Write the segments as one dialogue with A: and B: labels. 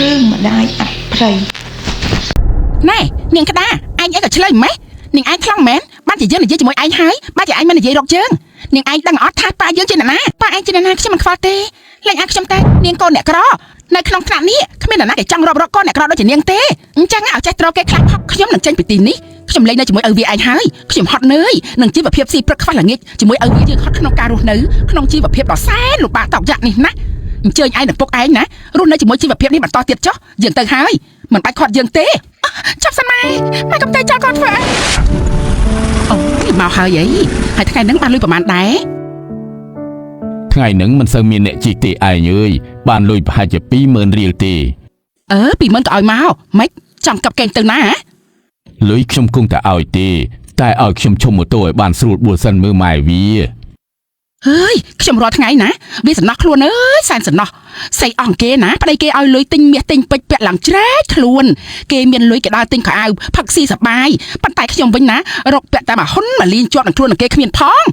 A: រឿងម្ដាយអភ័យ
B: ណែនាងក្តារឯងអីក៏ឆ្លើយម៉េះនាងឯងខ្លាំងមែនបានជាយើងនិយាយជាមួយឯងហើយបានជាឯងមិននិយាយរកយើងនាងឯងដឹងអត់ថាប៉ាយើងជាអ្នកណាប៉ាឯងជាអ្នកណាខ្ញុំមិនខ្វល់ទេលែងឲ្យខ្ញុំតែនាងកូនអ្នកក្រនៅក្នុងថ្នាក់នេះគ្មានអ្នកណាគេចង់រាប់រកកូនអ្នកក្រដូចជានាងទេអញ្ចឹងឲ្យចេះត្រូវគេខ្លះផកខ្ញុំនឹងចេញពីទីនេះខ្ញុំលែងនៅជាមួយឪវាឯងហើយខ្ញុំហត់នឿយនឹងជីវភាពស៊ីព្រឹកខ្វះល្ងាចជាមួយឪវាយើងហត់ក្នុងការរស់នៅក្នុងជីវភាពដ៏សែនលំបាកតោកយ៉ាក់នេះណាអញ្ជើញឯងនឹងពុកឯងណារស់នៅជាមួយជីវភាពនេះបន្តទៀតចុះយើងទៅហើយមិនបាច់ខាត់យើងទេចាប់សិនម៉ែម៉ែកុំតែចោលគាត់ធ្វើអូយមកហើយអីហើយថ្ងៃហ្នឹងបានលុយប្រហែលដែរ
C: ថ្ងៃហ្នឹងមិនសូវមានអ្នកជីកទេឯងអើយបានលុយប្រហែលជា20000រៀលទេ
B: អឺ20000ក៏ឲ្យមកម៉េចចង់កាប់កេងទៅណាហ៎
C: លុយខ្ញុំគង់តែឲ្យទេតែឲ្យខ្ញុំឈុំម៉ូតូឲ្យបានស្រួលបួលសិនមើលម៉ែវា
B: ហើយខ្ញុំរាល់ថ្ងៃណាវាសំណោះខ្លួនអើយសែនសំណោះស្អីអង្គគេណាប្តីគេឲ្យលុយទិញមាសទិញពេជ្រពាក់ឡើងច្រែកខ្លួនគេមានលុយគេដើរទិញខោអាវផឹកស៊ីសបាយប៉ុន្តែខ្ញុំវិញណារកពាក់តែមួយហ៊ុនមួយលីងជាប់នឹងខ្លួននឹងគេគ្មានផង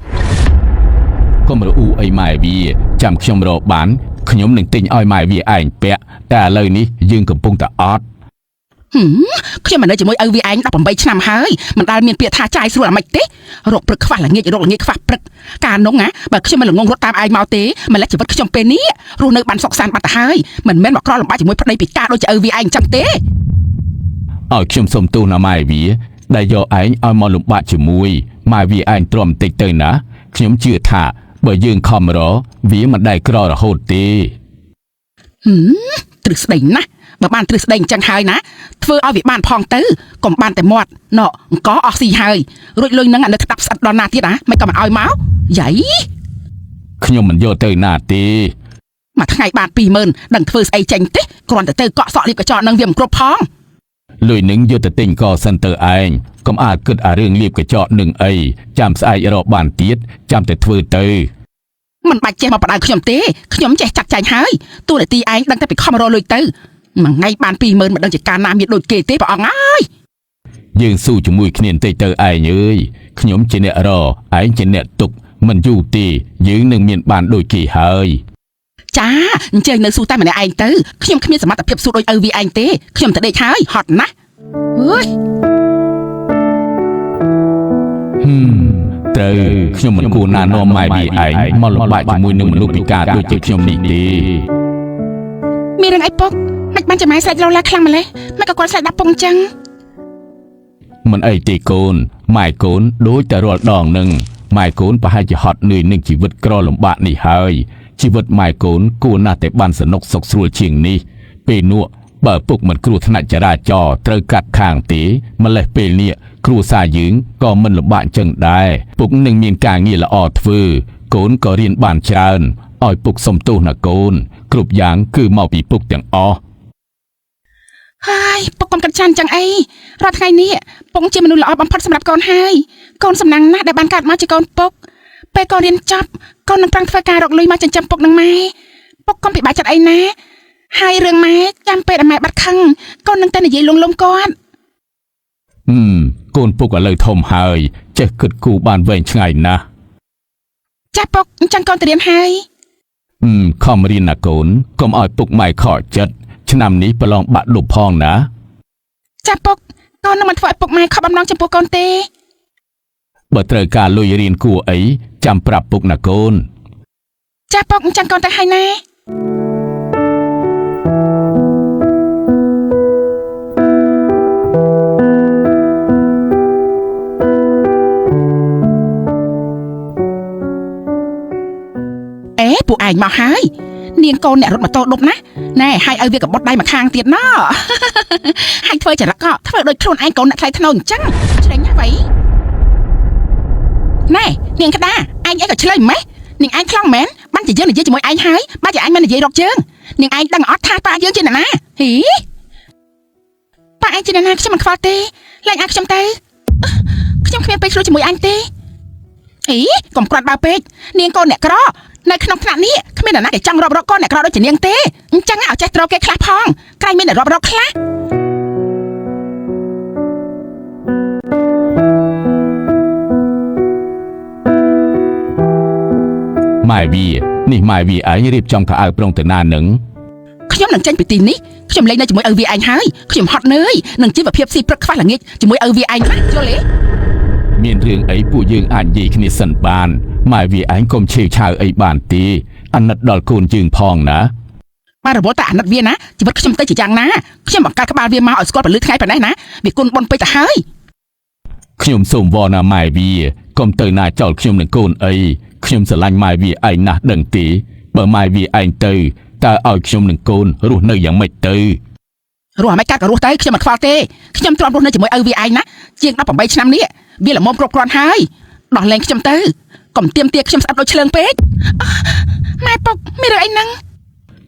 C: កុំរអ៊ូអីម៉ែវាចាំខ្ញុំរកបានខ្ញុំនឹងទិញឲ្យម៉ែវាឯងពាក់តែឥឡូវនេះយើងកំពុងតែអត់
B: ហឹមខ្ញុំមកនៅជាមួយឪវាឯង18ឆ្នាំហើយមិនដែលមានពាក្យថាចាយស្រួលអាម៉េចទេរកព្រឹកខ្វះល្ងាចរកល្ងាចខ្វះព្រឹកកាលនោះណាបើខ្ញុំមិនល្ងងរត់តាមឯងមកទេម្ល៉េះជីវិតខ្ញុំពេលនេះរស់នៅបានសុខសាន្តបាត់ទៅហើយមិនមែនមកក្រលំបាកជាមួយប្តីពិការដូចជាឪវាឯងអញ្ចឹងទេ
C: ឲ្យខ្ញុំសុំទោសណាម៉ែវាដែលយកឯងឲ្យមកលំបាកជាមួយម៉ែវាឯងទ្រាំបន្តិចទៅណាខ្ញុំជឿថាបើយើងខំរកវាមិនដែលក្ររហូតទេ
B: ហឹមទ្រឹស្ដីណាស់បើបានទ្រឹស្ដីអញ្ចឹងហើយណាធ្វើឲ្យវាបានផងទៅកុំបានតែមាត់ណកអង្គអស់ស៊ីហើយរួចលុយនឹងអានៅក្តាប់ស្អិតដល់ណាទៀតអាមិនក៏មិនឲ្យមកយាយ
C: ខ្ញុំមិនយកទៅណាទេ
B: មួយថ្ងៃបាន20000ដឹងធ្វើស្អីចេញទេគ្រាន់តែទៅកក់សក់លៀបកញ្ចក់នឹងវាមិនគ្រប់ផង
C: លុយនឹងយកទៅទិញកសិនទៅឯងកុំអាលគិតអារឿងលៀបកញ្ចក់នឹងអីចាំស្អែករកបានទៀតចាំតែធ្វើទៅ
B: មិនបាច់ចេះមកបដៅខ្ញុំទេខ្ញុំចេះចាត់ចែងហើយតួនាទីឯងដឹងតែពីខំរកលុយទៅមួយថ្ងៃបាន20000មិនដឹងជាការណាមានដូចគេទេព្រះអង្គអើយ
C: យើងស៊ូជាមួយគ្នាបន្តិចទៅឯងអើយខ្ញុំជាអ្នករកឯងជាអ្នកទុកមិនយូរទេយើងនឹងមានបានដូចគេហើយ
B: ចាអញ្ជើញនៅស៊ូតែម្នាក់ឯងទៅខ្ញុំគ្មានសមត្ថភាពស៊ូដូចឪវាឯងទេខ្ញុំទៅដេកហើយហត់ណាស់អើយ
C: ហឹមត្រូវខ្ញុំមិនគួរណានាំម៉ែវាឯងមកលំបាកជាមួយនឹងមនុស្សពិការដូចជាខ្ញុំនេះទេ
B: មានរឿងអីពុកមិនបានចាំម៉ែស្រែកលោឡាខ្លាំងម្ល៉េះមិនក៏គាត់ស្រែកដាក់ពុកអញ្ចឹង
C: មិនអីទេកូនម៉ែកូនដូចតែរាល់ដងនឹងម៉ែកូនប្រហែលជាហត់នឿយនឹងជីវិតក្រលំបាកនេះហើយជីវិតម៉ែកូនគួរណាស់តែបានសនុកសុខស្រួលជាងនេះពេលនោះបើពុកមិនគ្រោះថ្នាក់ចរាចរណ៍ត្រូវកាត់ខាងទេម្លេះពេលនេះគ្រួសារយើងក៏មិនលំបាកអញ្ចឹងដែរពុកនឹងមានការងារល្អធ្វើកូនក៏រៀនបានច្រើនឲ្យពុកសុំទោសណាកូនគ្រប់យ៉ាងគឺមកពីពុកទាំងអស់
B: ហើយពុកកុំកាត់ចានអញ្ចឹងអីរាល់ថ្ងៃនេះពុកជាមនុស្សល្អបំផុតសម្រាប់កូនហើយកូនសំណាងណាស់ដែលបានកើតមកជាកូនពុកពេលកូនរៀនចប់កូននឹងប្រឹងធ្វើការរកលុយមកចិញ្ចឹមពុកនឹងម៉ែពុកកុំពិបាកចិត្តអីណាហើយរឿងម៉ែចាំពេលដែលម៉ែបាត់ខឹងកូននឹងតែនិយាយលងលំគាត់
C: ហឹមកូនពុកឥឡូវធំហើយចេះគិតគូរបានវែងឆ្ងាយណាស់
B: ចាពុកអញ្ចឹងកូនទៅរៀនហើយ
C: ហឹមខំរៀនណាកូនកុំឲ្យពុកម៉ែខកចិត្តឆ្នាំនេះប្រឡងបាក់ឌុបផងណា
B: ចាពុកកូននឹងមិនធ្វើឲ្យពុកម៉ែខកបំណងចំពោះកូនទេ
C: បើត្រូវការលុយរៀនគួរអីចាំប្រាប់ពុកណាកូន
B: ចាពុកអញ្ចឹងកូនទៅហើយណាអេពួកឯងមកហើយនាងកូនអ្នករត់ម៉ូតូដប់ណាណែហើយឲ្យវាកបត់ដៃមកខាងទៀតណោ ហើយធ្វើចរិតក៏ធ្វើដូចខ្លួនឯងកូនអ្នកថ្លៃថ្នូរអញ្ចឹងឆ្លេងណាស់វៃណែនាងក្តារឯងអីក៏ឆ្លើយម៉េះនាងឯងខ្លាំងមែនបានជាយើងនិយាយជាមួយឯងហើយបានជាឯងមិននិយាយរកយើងនាងឯងដឹងអត់ថាប៉ាយើងជាអ្នកណាហីប៉ាឯងជាអ្នកណាខ្ញុំមិនខ្វល់ទេលែងឲ្យខ្ញុំទៅខ្ញុំគ្មានពេលឆ្លោះជាមួយអញទេអីកុំគ្រាន់បើពេកនាងកូនអ្នកក្រនៅក្នុងថ្នាក់នេះគ្មានអ្នកណាគេចង់រាប់រកកូនអ្នកក្រដូចជានាងទេអញ្ចឹងឲ្យចេះត្រូវគេខ្លះផងក្រែងមានអ្នករាប់រកខ្លះ
C: ម៉ែវានេះម៉ែវាឯងរៀបចំខោអាវប្រុងទៅណានឹង
B: ខ្ញុំនឹងចេញពីទីនេះខ្ញុំលែងនៅជាមួយឪវាឯងហើយខ្ញុំហត់នឿយនឹងជីវភាពស៊ីព្រឹកខ្វះល្ងាចជាមួយឪវាឯងណាយល់ទេ
C: មានរឿងអីពួកយើងអាចនិយាយគ្នាសិនបានម៉ែវាឯងកុំឆេវឆាវអីបានទេអាណិតដល់កូនយើងផងណា
B: បានរវល់តែអាណិតវាណាជីវិតខ្ញុំទៅជាយ៉ាងណាខ្ញុំបង្កើតក្បាលវាមកឲ្យស្គាល់ពលឺថ្ងៃប៉ុណ្ណេះណាវាគុណបុណ្យពេកទៅហើយ
C: ខ្ញុំសូមវល់ណាម៉ែវាកុំទៅណាចោលខ្ញុំនឹងកូនអីខ្ញុំស្រឡាញ់ម៉ែវាឯងណាស់ដឹងទេបើម៉ែវាឯងទៅតើឲ្យខ្ញុំនឹងកូនរស់នៅយ៉ាងម៉េចទៅ
B: រស់អាម៉េចកាត់ក៏រស់ទៅខ្ញុំមិនខ្វល់ទេខ្ញុំទ្រាំរស់នៅជាមួយឪវាឯងណាជាង18ឆ្នាំនេះវាល្មមគ្រប់គ្រាន់ហើយដោះលែងខ្ញុំទៅកុំទៀមទាខ្ញុំស្អប់ដូចឆ្លើងពេកម៉ែពុកមានរឿងអីហ្នឹង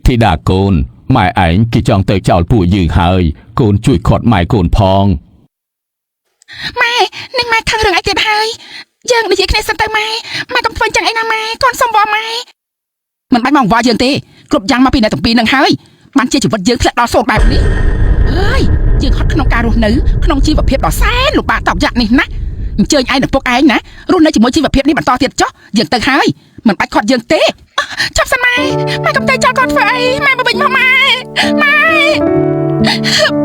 C: ធីតាកូនម៉ែឯងគេចង់ទៅចោលពួកយើងហើយកូនជួយខាត់ម៉ែកូនផង
B: ម៉ែនេះម៉ែខឹងរឿងអីទៀតហើយយើងនិយាយគ្នាសិនទៅម៉ែម៉ែកុំធ្វើអញ្ចឹងអីណាម៉ែកូនសុំវល់ម៉ែមិនបាច់មកវល់យើងទេគ្រប់យ៉ាងមកពីអ្នកទាំងពីរនឹងហើយបានជាជីវិតយើងធ្លាក់ដល់សូន្យបែបនេះហើយយើងហត់ក្នុងការរស់នៅក្នុងជីវភាពដ៏សែនលំបាកតោកយ៉ាក់នេះណាអញ្ជើញឯងនិងពុកឯងណារស់នៅជាមួយជីវភាពនេះបន្តទៀតចុះយើងទៅហើយមិនបាច់ខាត់យើងទេចាប់សិនម៉ែម៉ែកុំទៅចោលកូនធ្វើអីម៉ែមកវិញមកម៉ែម៉ែ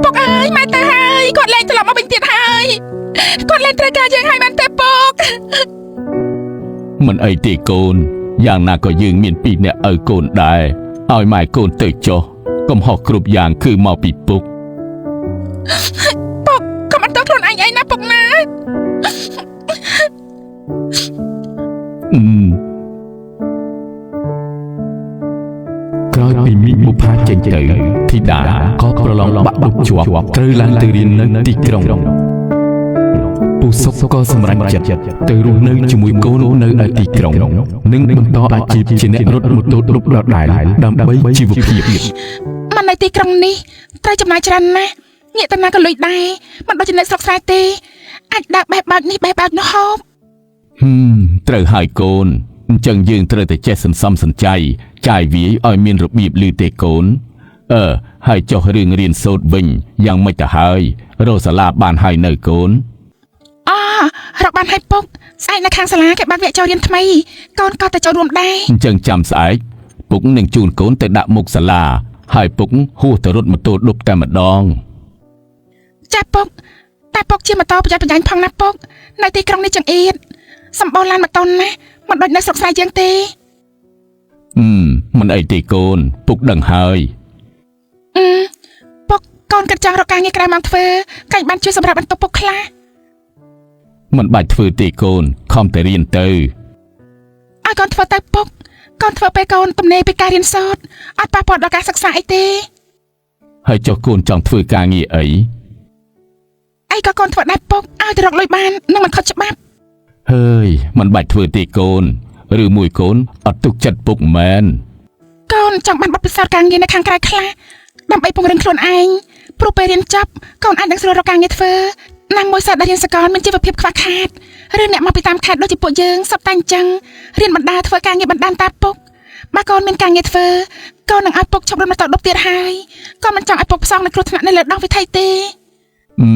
B: ពុកអើយម៉ែទៅហើយគាត់លែងត្រឡប់មកវិញទៀតហើយគាត់លែងត្រូវការយើងហើយបានទេពុក
C: មិនអីទេកូនយ៉ាងណាក៏យើងមានពីរអ្នកឪកូនដែរឲ្យម៉ែកូនទៅចុះកំហុសគ្រប់យ៉ាងគឺមកពីពុក
B: ពុកកុំអត់ទៅខ្លួនឯងអីណាពុកណា
C: អឺក្រោយពីមីបុផាចេញទៅធីតាក៏ប្រឡងបាក់ឌុបជាប់ត្រូវឡើងទៅរៀននៅទីក្រុងពូសុកក៏សម្រេចចិត្តទៅរស់នៅជាមួយកូននៅឯទីក្រុងនិងបន្តអាជីពជាអ្នករត់ម៉ូតូឌុបដដែលដើម្បីជីវភាព
B: មិននៅទីក្រុងនេះត្រូវចំណាយច្រើនណាស់ងាកទៅណាក៏លុយដែរមិនដូចជានៅស្រុកស្រែទេអាចដើរបេះបោចនេះបេះបោចនោះហូប
C: ហឹមត្រូវហើយកូនអញ្ចឹងយើងត្រូវតែចេះសន្សំសំចៃចាយវាយឲ្យមានរបៀបឮទេកូនអឺហើយចុះរឿងរៀនសូត្រវិញយ៉ាងម៉េចទៅហើយរកសាលាបានហើយនៅកូន
B: អរកបានហើយពុកស្អែកនៅខាងសាលាគេបានវគ្គចូលរៀនថ្មីកូនក៏ទៅចូលរួមដែរ
C: អញ្ចឹងចាំស្អែកពុកនឹងជូនកូនទៅដាក់មុខសាលាហើយពុកហួសទៅរត់ម៉ូតូឌុបតែម្ដង
B: ចាពុកតែពុកជាម៉ូតូប្រយ័ត្នប្រយែងផងណាពុកនៅទីក្រុងនេះចង្អៀតសម្បូរឡានម៉ូតូណាស់មិនដូចនៅស្រុកស្រែយើងទេ
C: អឺមិនអីទេកូនពុកដឹងហើយ
B: អឺពុកកូនគិតចង់រកការងារក្រៅមកធ្វើកាញ់បានជួយសម្រាប់បន្ទប់ពុកខ្លះ
C: មិនបាច់ធ្វើទេកូនខំតែរៀនទៅ
B: ឲ្យកូនធ្វើទៅពុកកូនធ្វើពេលកូនទំនេរពីការរៀនសូត្រអត់ប៉ះពាល់ដល់ការសិក្សាអីទេ
C: ហើយចុះកូនចង់ធ្វើការងារអី
B: អីក៏កូនធ្វើដែរពុកឲ្យទៅរកលុយបាននឹងមិនខុសច្បាប់
C: ហើយមិនបាច់ធ្វើទេកូនឬមួយកូនអត់ទុកចិត្តពុកមែនក
B: ូនចង់បានបទពិសោធន៍ការងារនៅខាងក្រៅខ្លះដើម្បីពង្រឹងខ្លួនឯងព្រោះពេលរៀនចប់កូនអាចនឹងស្រួលរកការងារធ្វើណាមួយសិស្សដែលរៀនសកលមានជីវភាពខ្វះខាតឬអ្នកមកពីតាមខេត្តដូចជាពួកយើងសុទ្ធតែអញ្ចឹងរៀនបណ្ដាធ្វើការងារបណ្ដាតាពុកបើកូនមានការងារធ្វើកូននឹងឲ្យពុកឈប់រត់ម៉ូតូឌុបទៀតហើយកូនមិនចង់ឲ្យពុកផ្សងនៅគ្រោះថ្នាក់នៅលើដងវិថីទេ
C: អឺ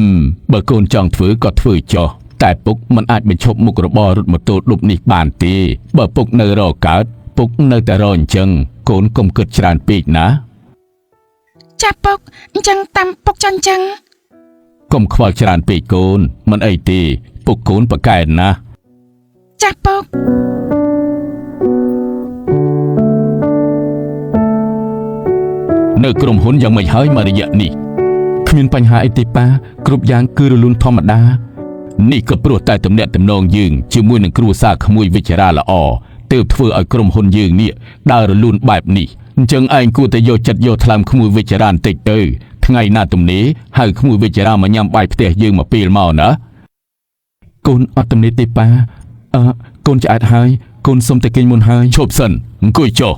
C: បើកូនចង់ធ្វើក៏ធ្វើចុះតែពុកមិនអាចបញ្ឈប់មុខរបររត់ម៉ូតូឌុបនេះបានទេបើពុកនៅរកកើតពុកនៅតែរកអញ្ចឹងកូនកុំគិតច្រើនពេកណា
B: ចាពុកអញ្ចឹងតាមពុកចង់អញ្ចឹង
C: កុំខ្វល់ច្រើនពេកកូនមិនអីទេពុកកូនប្រកែណាស់
B: ចាពុក
C: នៅក្រុមហ៊ុនយ៉ាងម៉េចហើយមករយៈនេះគ្មានបញ្ហាអីទេប៉ាគ្រប់យ៉ាងគឺរលូនធម្មតានេះក៏ព្រោះតែទំនាក់ទំនងយើងជាមួយនឹងគ្រួសារក្មួយវិជ្ជរាល្អទើបធ្វើឲ្យក្រុមហ៊ុនយើងនេះដើររលូនបែបនេះអញ្ចឹងឯងគួរតែយកចិត្តយកថ្លើមក្មួយវិជ្ជរាបន្តិចទៅថ្ងៃណាទំនេរហៅក្មួយវិជ្ជរាមកញ៉ាំបាយផ្ទះយើងមកពេលមកណាកូនអត់ទំនេរទេប៉ាអឺកូនឆ្អែតហើយកូនសុំតែគេងមុនហើយឈប់សិនអង្គុយចុះ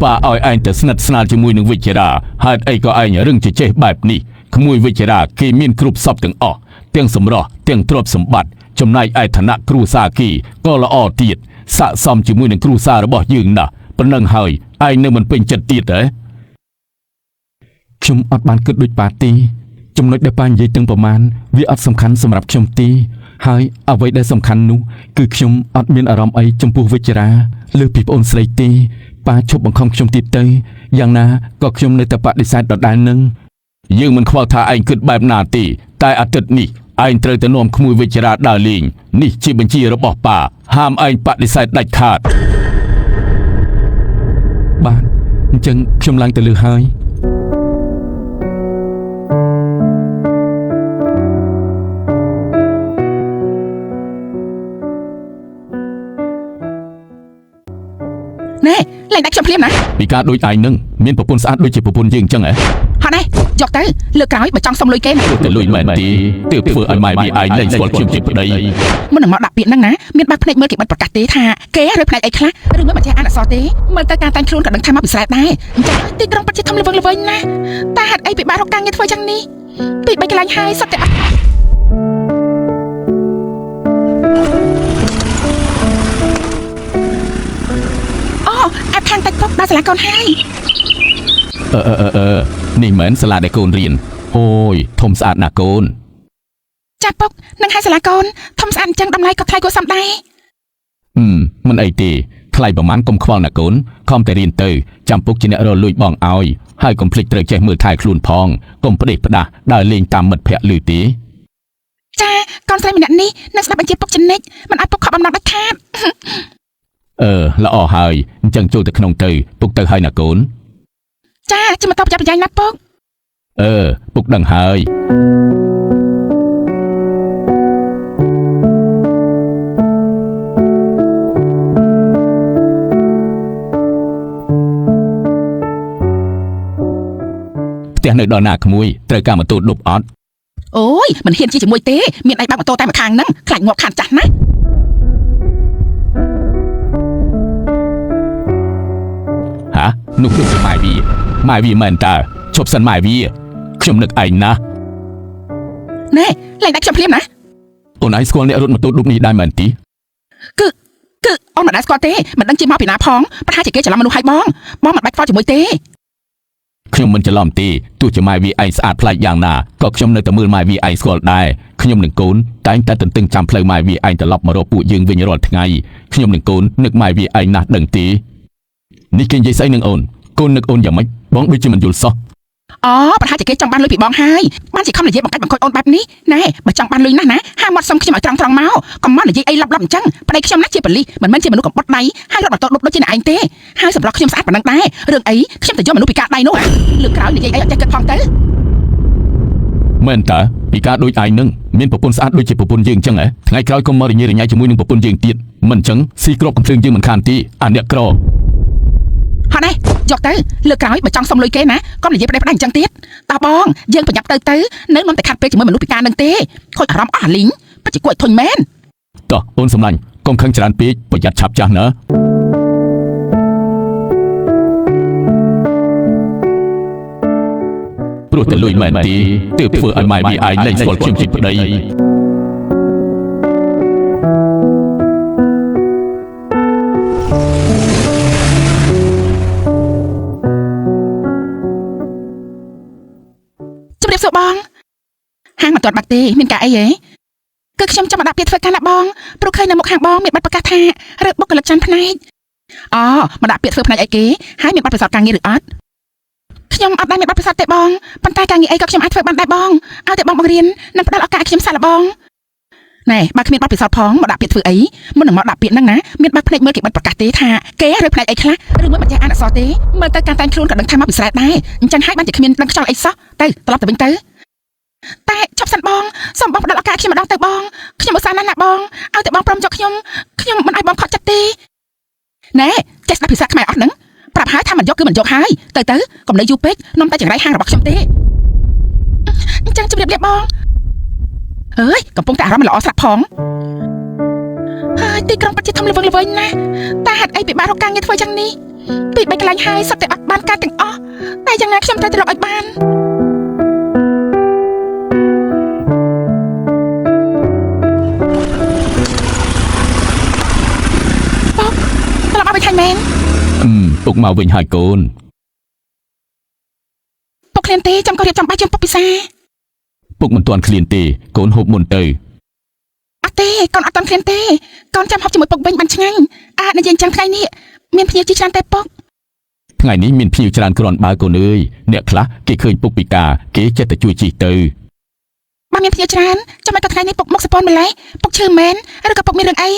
C: ប៉ាឲ្យឯងទៅស្និទ្ធស្នាលជាមួយនឹងវិជ្ជរាហេតុអីក៏ឯងរឹងជជែកបែបនេះក្មួយវិជ្ជរាគេមានគ្រប់សពទាំងអស់ទាំងសម្រស់ទាំងទ្រព្យសម្បត្តិចំណែកឯឋានៈគ្រួសារគេក៏ល្អទៀតស័ក្តិសមជាមួយនឹងគ្រួសាររបស់យើងណាស់ប៉ុណ្ណឹងហើយឯងនៅមិនពេញចិត្តទៀតទេខ្ញុំអត់បានគិតដូចប៉ាទេចំណុចដែលប៉ានិយាយទាំងប្រមាណវាអត់សំខាន់សម្រាប់ខ្ញុំទេហើយអ្វីដែលសំខាន់នោះគឺខ្ញុំអត់មានអារម្មណ៍អីចំពោះវិជ្ជរាលើសពីប្អូនស្រីទេ ប៉ាឈប់បង្ខំខ្ញុំទៀតទៅយ៉ាងណាក៏ខ្ញុំនៅតែបដិសេធដដែលនឹងយើងមិនខ្វល់ថាឯងគិតបែបណាទេតែអាទិត្យនេះឯងត្រូវទៅនាំក្មួយវិជ្ជរាដើរលេងនេះជាបញ្ជារបស់ប៉ាហាមឯងបដិសេធដាច់ខាតបាទអញ្ចឹងខ្ញុំឡើងទៅលើហើយ
B: ណែលែងដាច់ខ្ញុំភ្លាមណា
C: ពីការដូចឯងនឹងមានប្រពន្ធស្អាតដូចជាប្រពន្ធយើងអញ្ចឹងហ៎
B: ហត់ដែរយកទៅលើកក្រោយបើចង់សុំលុយគេណា
C: តែលុយមែនទេទើបធ្វើឲ្យម៉ែវាឯងលែងស្គាល់ខ្ញុំជាប្តី
B: មុននឹងមកដាក់ពាក្យហ្នឹងណាមានបើកភ្នែកមើលគេបិទប្រកាសទេថាគេរើផ្នែកអីខ្លះឬមួយមិនចេះអានអក្សរទេមើលទៅការតែងខ្លួនក៏ដឹងថាមកពីស្រែដែរអញ្ចឹងទីក្រុងពិតជាធំល្វឹងល្វើយណាស់តែហេតុអីពិបាករកការងារធ្វើយ៉ាងនេះពីបីកន្លែងហើយសុទ្ធតែអត់អូអែបខាងតិចពុកដល់សាលាកូនហើយ
C: អឺអឺអឺអឺនេះមិនសាលាដែលកូនរៀនអូយធំស្អាតណាស់កូន
B: ចាពុកនឹងឲ្យសាលាកូនធំស្អាតអញ្ចឹងតម្លៃក៏ថ្លៃគួរសមដែរ
C: ហឹមមិនអីទេថ្លៃប្រហែលកុំខ្វល់ណាកូនខំតែរៀនទៅចាំពុកជាអ្នករកលួចបងឲ្យហើយកុំភ្លេចត្រូវចេះមើលថែខ្លួនផងកុំផ្ដេសផ្ដាស់ដើរលេងតាមមិត្តភក្តិឮទេ
B: ចាកូនស្រីម្នាក់នេះនឹងស្ដាប់បញ្ជាពុកចនិចមិនឲ្យពុកខកបំណងដាច់ខាត
C: អឺល្អហើយអញ្ចឹងចូលទៅក្នុងទៅពុកទៅហើយណាកូន
B: ចាចាំបន្តប្រយ័ត្នប្រយែងណាពុក
C: អឺពុកដឹងហើយផ្ទះនៅដល់ណាក្មួយត្រូវការម៉ូតូឌុបអត់
B: អូយមិនហ៊ានជាជាមួយទេមានដៃបើកម៉ូតូតែម្ខាងហ្នឹងខ្លាចងាប់ខានចាស់ណាស់
C: ហានោះគឺជាម៉ែវាម៉ែវាមែនតើឈប់សិនម៉ែវាខ្ញុំនឹកឯងណាស់
B: ណែលែងដាច់ខ្ញុំភ្លាមណា
C: អូនឯងស្គាល់អ្នករត់ម៉ូតូឌុបនេះដែរមែនទី
B: គឺគឺអូនមិនដែលស្គាល់ទេមិនដឹងជាមកពីណាផងប្រហែលជាគេច្រឡំមនុស្សឲ្យបងបងមិនបាច់ខ្វល់ជាមួយទេ
C: ខ្ញុំមិនច្រឡំទេទោះជាម៉ែវាឯងស្អាតប្លែកយ៉ាងណាក៏ខ្ញុំនៅតែមើលម៉ែវាឯងស្គាល់ដែរខ្ញុំនឹងកូនតែងតែទន្ទឹងចាំផ្លូវម៉ែវាឯងត្រឡប់មករកពួកយើងវិញរាល់ថ្ងៃខ្ញុំនឹងកូននឹកម៉ែវាឯងណាស់ដឹងទេនេះគេនិយាយស្អីនឹងអូនកូននឹកអូនយ៉ាងម៉េចបងដូចជាមិនយល់សោះ
B: អូប្រហែលជាគេចង់បានលុយពីបងហើយបានជាខំនិយាយបង្កាច់បង្ខូចអូនបែបនេះណែបើចង់បានលុយណាស់ណាហាមាត់សុំខ្ញុំឲ្យត្រង់ត្រង់មកកុំមកនិយាយអីឡប់ឡប់អញ្ចឹងប្តីខ្ញុំណាជាប៉ូលីសមិនមែនជាមនុស្សកំបុតដៃហើយរត់ម៉ូតូឌុបដូចជាអ្នកឯងទេហើយសម្រាប់ខ្ញុំស្អាតប៉ុណ្ណឹងដែររឿងអីខ្ញុំទៅយកមនុស្សពិការដៃនោះហ៎លើកក្រោយនិយាយអីអត់ចេះគិតផងទៅ
C: មែនតើពីការដូចឯងនឹងមានប្រពន្ធស្អាតដូចជាប្រពន្ធយើងអញ្ចឹងហ៎ថ្ងៃក្រោយកុំមករញ៉េរញ៉ៃជាមួយនឹងប្រពន្ធយើងទៀតមិនអញ្ចឹងស៊ីគ្រាប់កំភ្លើងយើងមិនខានទេអាអ្នកក្រ
B: ហត់ដែរយកទៅលើកក្រោយបើចង់សុំលុយគេណាកុំនិយាយផ្ដេសផ្ដាស់អញ្ចឹងទៀតតោះបងយើងប្រញាប់ទៅទៅនៅនាំតែខាត់ពេលជាមួយមនុស្សពិការនឹងទេខូចអារម្មណ៍អស់អាលីងពិតជាគួរឲ្យធុញមែន
C: តោះអូនសំឡាញ់កុំខឹងច្រើនពេកប្រយ័ត្នឆាប់ចាស់ណាព្រោះតែលុយមែនទេទើបធ្វើឲ្យម៉ែវាឯងលែងស្គាល់ខ្ញុំជាប្តី
B: ជម្រាបសួរបងហាងមិនទាន់បាត់ទេមានការអីហ៎គឺខ្ញុំចង់មកដាក់ពាក្យធ្វើការណាបងព្រោះឃើញនៅមុខហាងបងមានប័ណ្ណប្រកាសថារើបុគ្គលិកច្រើនផ្នែកអូមកដាក់ពាក្យធ្វើផ្នែកអីគេហើយមានប័ណ្ណពិសោធន៍ការងារឬអត់ខ្ញុំអត់ដែលមានប័ណ្ណពិសោធន៍ទេបងប៉ុន្តែការងារអីក៏ខ្ញុំអាចធ្វើបានដែរបងឲ្យតែបងបង្រៀននិងផ្ដល់ឱកាសឲ្យខ្ញុំសាកល្បងណែបើគ្មានប័ណ្ណពិសោធន៍ផងមកដាក់ពាក្យធ្វើអីមុននឹងមកដាក់ពាក្យហ្នឹងណាមានបើកភ្នែកមើលគេបិទប្រកាសទេថាគេរើផ្នែកអីខ្លះឬមួយមិនចេះអានអក្សរទេមើលទៅការតែងខ្លួនក៏ដឹងថាមកពីស្រែដែរអញ្ចឹងហើយបានជាគ្មានដឹងខ្យល់អីសោះទៅត្រឡប់ទៅវិញទៅតែឈប់សិនបងសូមបងផ្ដល់ឱកាសខ្ញុំម្ដងទៅបងខ្ញុំឧស្សាហ៍ណាស់ណាបងឲ្យតែបងព្រមយកខ្ញុំខ្ញុំមិនឲ្យបងខកចិត្តទេណែចេះស្ដាប់ភាសាខ្មែរអត់ហ្នឹងប្រាប់ហើយថាមិនយកគឺមិនយកហើយទៅទៅកុំនៅយូរពេកនាំតែចង្រៃហាងរបស់ខ្ញុំទេអញ្ចឹងជម្រាបលាបងអើយកំពុងតែអារម្មណ៍មិនល្អស្រាប់ផងហើយទីក្រុងពិតជាធំល្វឹងល្វើយណាស់តែហេតុអីពិបាករកការងារធ្វើយ៉ាងនេះពីបីកន្លែងហើយសុទ្ធតែអត់បានការទាំងអស់តែយ៉ាងណាខ្ញុំត្រូវតែរកឲ្យបាន ពុកត្រឡប់មកវិញហើយមែន
C: អឹមពុកមកវិញហើយកូន
B: ពុកឃ្លានទេចាំក៏រៀបចំបាយជូនពុកពិសា
C: ពុកមិនទាន់ឃ្លានទេកូនហូបមុនទៅ
B: អត់ទេកូនអត់ទាន់ឃ្លានទេកូនចាំហូបជាមួយពុកវិញបានឆ្ងាញ់អើនិយាយអញ្ចឹងថ្ងៃនេះមានភ្ញៀវជាច្រើនទេពុក
C: ថ្ងៃនេះមានភ្ញៀវច្រើនគ្រាន់បើកូនអើយអ្នកខ្លះគេឃើញពុកពិការគេចេះតែជួយជិះទៅ
B: បើមានភ្ញៀវច្រើនចាំមិនក៏ថ្ងៃនេះពុកមុខសពនម្លេះពុកឈឺមែនឬក៏ពុកមានរឿងអី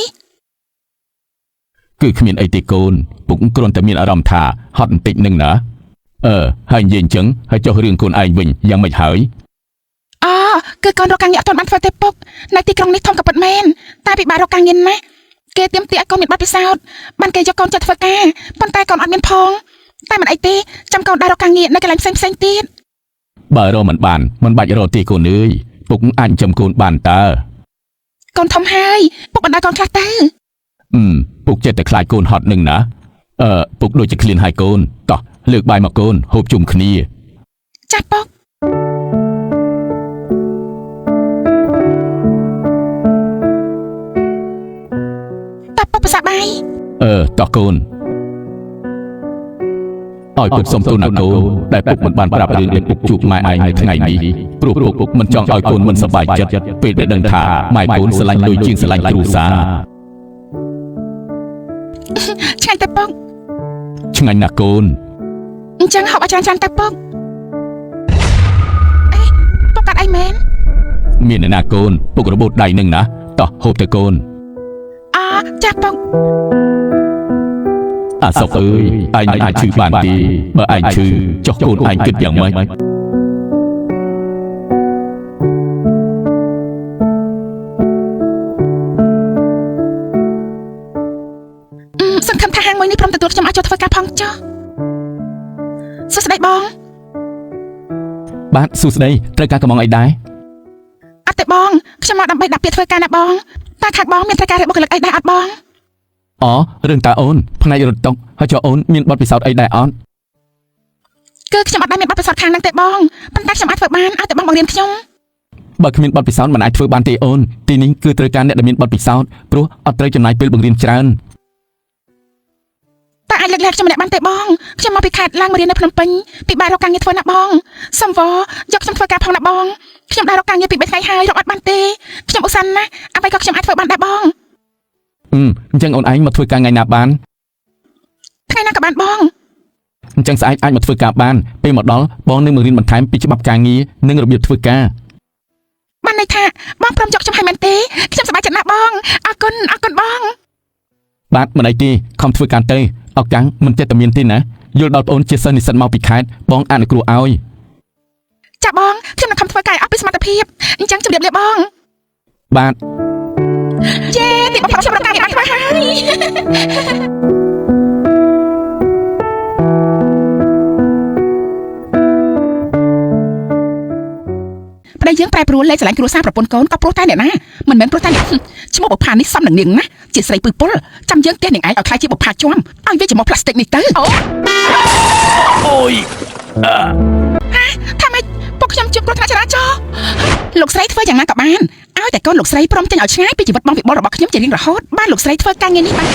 C: គឺគ្មានអីទេកូនពុកគ្រាន់តែមានអារម្មណ៍ថាហត់បន្តិចនឹងណាអឺហើយនិយាយអញ្ចឹងហើយចុះរឿងកូនឯងវិញយ៉ាងម៉េចហើយ
B: អូគឺកូនរកការងារអត់ទាន់បានធ្វើទេពុកនៅទីក្រុងនេះធំក៏ពិតមែនតែពិបាករកការងារណាស់គេទាមទារឲ្យកូនមានបទពិសោធន៍បានគេយកកូនចិត្តធ្វើការប៉ុន្តែកូនអត់មានផងតែមិនអីទេចាំកូនដើររកការងារនៅកន្លែងផ្សេងផ្សេងៗទៀត
C: បើរកមិនបានមិនបាច់រកទេកូនអើយពុកអាចចិញ្ចឹមកូនបានតើ
B: កូនធំហើយពុកបណ្ដោយកូនខ្លះទៅ
C: អឺពុកចេះតែខ្លាចកូនហត់នឹងណាអឺពុកដូចជាឃ្លានហើយកូនតោះលើកបាយមកកូនហូបជុំគ្នា
B: ចាស់ពុកតើពុកប្រសាបាយ
C: អឺតោះកូនឲ្យពុកសុំទោសណាកូនដែលពុកមិនបានប្រាប់រឿងដែលពុកជួបម៉ែឯងនៅថ្ងៃនេះព្រោះពុកមិនចង់ឲ្យកូនមិនសប្បាយចិត្តពេលដែលដឹងថាម៉ែកូនស្រឡាញ់លុយជាងស្រឡាញ់គ្រួសារ
B: ឆ្ងាញ់ទៅពុក
C: ឆ្ងាញ់ណាស់កូន
B: អញ្ចឹងហូបឲ្យច្រើនច្រើនទៅពុកអេពុកកាត់អីមែន
C: មានអ្នកណាកូនពុករបូតដៃនឹងណាតោះហូបទៅកូន
B: អចាស់ពុក
C: អាសុកអើយឯងមិនអាចឈឺបានទេបើឯងឈឺចុះកូនឯងគិតយ៉ាងម៉េច
B: អឺសង្ឃឹមថាហាងមួយនេះព្រមទទួលខ្ញុំឲ្យចូលធ្វើការផងចុះសួស្តីបង
C: បាទសួស្តីត្រូវការកំងអីដែរ
B: អត់ទេបងខ្ញុំមកដើម្បីដាក់ពាក្យធ្វើការណាបងតើខាងបងមានត្រូវការបុគ្គលិកអីដែរអត់បង
C: អូរឿងតាអូនផ្នែករត់តុកហើយចុះអូនមានបទពិសោធន៍អីដែរអត់
B: គឺខ្ញុំអត់ដែលមានបទពិសោធន៍ខាងហ្នឹងទេបងប៉ុន្តែខ្ញុំអាចធ្វើបានឲ្យតែបងបង្រៀនខ្ញុំ
C: បើគ្មានបទពិសោធន៍មិនអាចធ្វើបានទេអូនទីនេះគឺត្រូវការអ្នកដែលមានបទពិសោធន៍ព្រោះអត់ត្រូវចំណាយពេលបង្រៀនច្រើន
B: តើអាចលើកលែងខ្ញុំម្នាក់បានទេបងខ្ញុំមកពីខេត្តឡើងមករៀននៅភ្នំពេញពិបាករកការងារធ្វើណាបងសុំវយកខ្ញុំធ្វើការផងណាបងខ្ញុំដើររកការងារពី3ថ្ងៃហើយរកអត់បានទេខ្ញុំឧស្សាហ៍ណាស់អ្វីក៏ខ្ញុំអាចធ្វើបានដែរបង
C: អឺអញ្ចឹងអូនឯងមកធ្វើការថ្ងៃណាបាន
B: ថ្ងៃណាក៏បានបង
C: អញ្ចឹងស្អែកអាចមកធ្វើការបានពេលមកដល់បងនឹងបង្រៀនបន្ថែមពីច្បាប់ការងារនិងរបៀបធ្វើការ
B: បានន័យថាបងព្រមយកខ្ញុំឲ្យមែនទេខ្ញុំសប្បាយចិត្តណាស់បងអរគុណអរគុណបង
C: បាទមិនអីទេខំធ្វើការទៅឱកាសមិនចេះតែមានទេណាយល់ដល់ប្អូនជាសិស្សនិស្សិតមកពីខេត្តបងអនុគ្រោះឲ្យ
B: ចាបងខ្ញុំនឹងខំធ្វើការឲ្យអស់ពីសមត្ថភាពអញ្ចឹងជម្រាបលាបង
C: បាទ
B: យេទីបំផុតខ្ញុំរកការងារបានធ្វើហើយ ប្តីយើងប្រែប្រួលលេខស្រឡាញ់គ្រួសារប្រពន្ធកូនក៏ព្រោះតែអ្នកណាមិនមែនព្រោះតែអ្នកឈ្មោះបុផានេះសំនឹងនាងណាជាស្រីពឹសពុលចាំយើងផ្ទះនាងឯងឲ្យខ្លាយជាបុផាជាំឲ្យវាជាមកផ្លាស្ទិកនេះទៅអូ
C: អូយ
B: ថាម៉េចពួកខ្ញុំជួបគ្រោះថ្នាក់ចរាចរណ៍លោកស្រីធ្វើយ៉ាងណាក៏បានឲ្យតែកូនលោកស្រីព្រមចេញឲ្យឆ្ងាយពីជីវិតបងវិបុលរបស់ខ្ញុំជារៀងរហូតបានលោកស្រីធ្វើការងារនេះបាន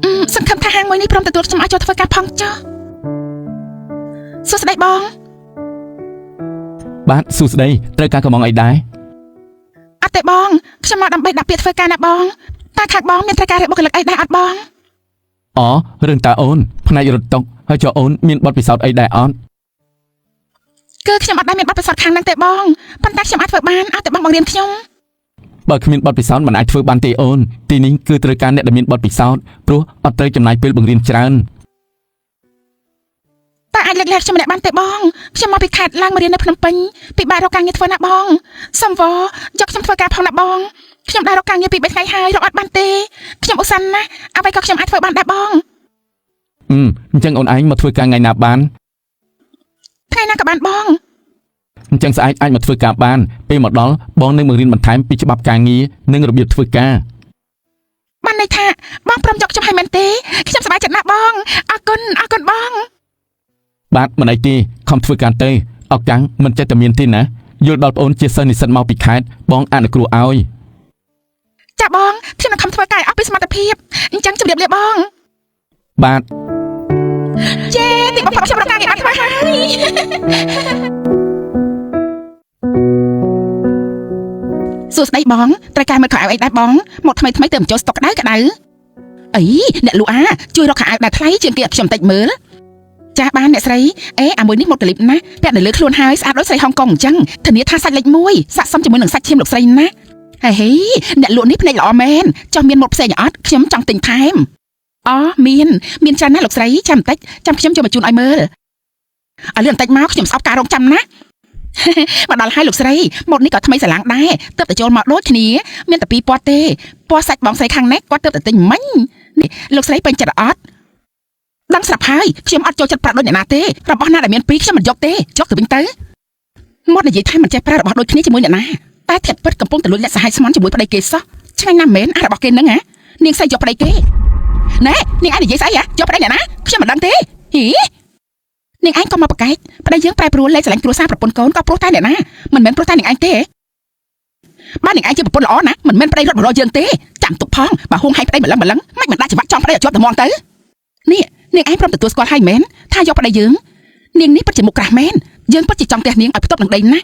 B: អឺសង្ឃឹមថាហាងមួយនេះព្រមទទួលខ្ញុំឲ្យចូលធ្វើការផងចុះសួស្តីបង
C: បាទសួស្តីត្រូវការកំងអីដែរ
B: អត់ទេបងខ្ញុំមកដើម្បីដាក់ពាក្យធ្វើការណាបងតើខាងបងមានត្រូវការបុគ្គលិកអីដែរអត់បង
C: អូរឿងតាអូនផ្នែករត់តុកហើយចុះអូនមានបទពិសោធន៍អីដែរអត់
B: គឺខ្ញុំអត់ដែលមានបទពិសោធន៍ខាងហ្នឹងទេបងប៉ុន្តែខ្ញុំអាចធ្វើបានឲ្យតែបងបង្រៀនខ្ញុំ
C: បើគ្មានបទពិសោធន៍មិនអាចធ្វើបានទេអូនទីនេះគឺត្រូវការអ្នកដែលមានបទពិសោធន៍ព្រោះអត់ត្រូវចំណាយពេលបង្រៀនច្រើន
B: តើអាចលើកលែងខ្ញុំម្នាក់បានទេបងខ្ញុំមកពីខេត្តឡើងមករៀននៅភ្នំពេញពិបាករកការងារធ្វើណាបងសុំវយកខ្ញុំធ្វើការផងណាបងខ្ញុំដើររកការងារពី3ថ្ងៃហើយរកអត់បានទេខ្ញុំឧស្សាហ៍ណាស់អ្វីក៏ខ្ញុំអាចធ្វើបានដែរបង
C: អឺអញ្ចឹងអូនឯងមកធ្វើការថ្ងៃណាបាន
B: ថ្ងៃណាក៏បានបង
C: អញ្ចឹងស្អែកអាចមកធ្វើការបានពេលមកដល់បងនឹងបង្រៀនបន្ថែមពីច្បាប់ការងារនិងរបៀបធ្វើការ
B: បានន័យថាបងព្រមយកខ្ញុំឲ្យមែនទេខ្ញុំសប្បាយចិត្តណាស់បងអរគុណអរគុណបង
C: បាទមិនអីទេខំធ្វើការទៅឱកាសមិនចេះតែមានទេណាយល់ដល់ប្អូនជាសិស្សនិស្សិតមកពីខេត្តបងអនុគ្រោះឲ្យ
B: ចាបងខ្ញុំនឹងខំធ្វើការឲ្យអស់ពីសមត្ថភាពអញ្ចឹងជម្រាបលាបង
C: បាទ
B: យេទីបំផុតខ្ញុំរកការងារបានធ្វើហើយ សួស្ដីបងត្រូវការមើលខោអាវអីដែរបងមកថ្មីថ្មីទៅបញ្ចូលស្តុកក្តៅក្តៅអីអ្នកលូអាជួយរកខោអាវដែលថ្លៃជាងគេឲ្យខ្ញុំតិចមើលចាស់បានអ្នកស្រីអេអាមួយនេះមកតលីបណាស់ពាក់នៅលើខ្លួនហើយស្អាតដូចស្រីហុងកុងអញ្ចឹងធានាថាសាច់លេខ1ស័ក្តិសមជាមួយនឹងសាច់ឈាមលោកស្រីណាហេហេអ្នកលក់នេះភ្នែកល្អមែនចង់មានមុខផ្សេងអត់ខ្ញុំចង់ទិញថែមអូមានមានច្រើនណាស់លោកស្រីចាំបន្តិចចាំខ្ញុំយកមកជូនឲ្យមើលឲ្យលឿនបន្តិចមកខ្ញុំស្អប់ការរងចាំណាមកដល់ហើយលោកស្រីម៉ូតនេះក៏ថ្មីស្រឡាងដែរទើបតែចូលមកដូចគ្នាមានតែពីរពណ៌ទេពណ៌សាច់បងស្រីខាងនេះគាត់ទើបតែទិញមិញនេះលោកស្រីពេញចិត្តអត់ដឹងស្រាប់ហើយខ្ញុំអត់ចូលចិត្តប្រាក់ដូចអ្នកណាទេរបស់ណាដែលមានពីរខ្ញុំមិនយកទេយកទៅវិញទៅមាត់និយាយថាមិនចេះប្រើរបស់ដូចគ្នាជាមួយអ្នកណាតែធាតុពិតកំពុងតែលួចលាក់សហយស្មន់ជាមួយប្តីគេសោះឆ្ងាញ់ណាស់មែនអារបស់គេហ្នឹងហ៎នាងស្រីយកប្តីគេណែនាងឯងនិយាយស្អីហ៎យកប្តីអ្នកណាខ្ញុំមិនដឹងទេហីនាងឯងក៏មកប្រកែកប្តីយើងប្រែប្រួលលេខស្រឡាញ់គ្រួសារប្រពន្ធកូនក៏ព្រោះតែអ្នកណាមិនមែនព្រោះតែនាងឯងទេបាននាងឯងជាប្រពន្ធល្អណាមិនមែនប្តីរត់មករកយើងទេចាំទុកផងបើហួងហែងប្តីម្លឹងម្លឹងមិនមិនដាក់ច្បាប់ចំប្តីឲ្យជាប់តែមងទៅនេះនាងឯងព្រមទទួលស្គាល់ហើយមែនថាយកប្តីយើងនាងនេះពិតជាមុខក្រាស់មែនយើងពិតជាចង់ផ្ទះនាងឲ្យផ្ទប់នឹងដីណា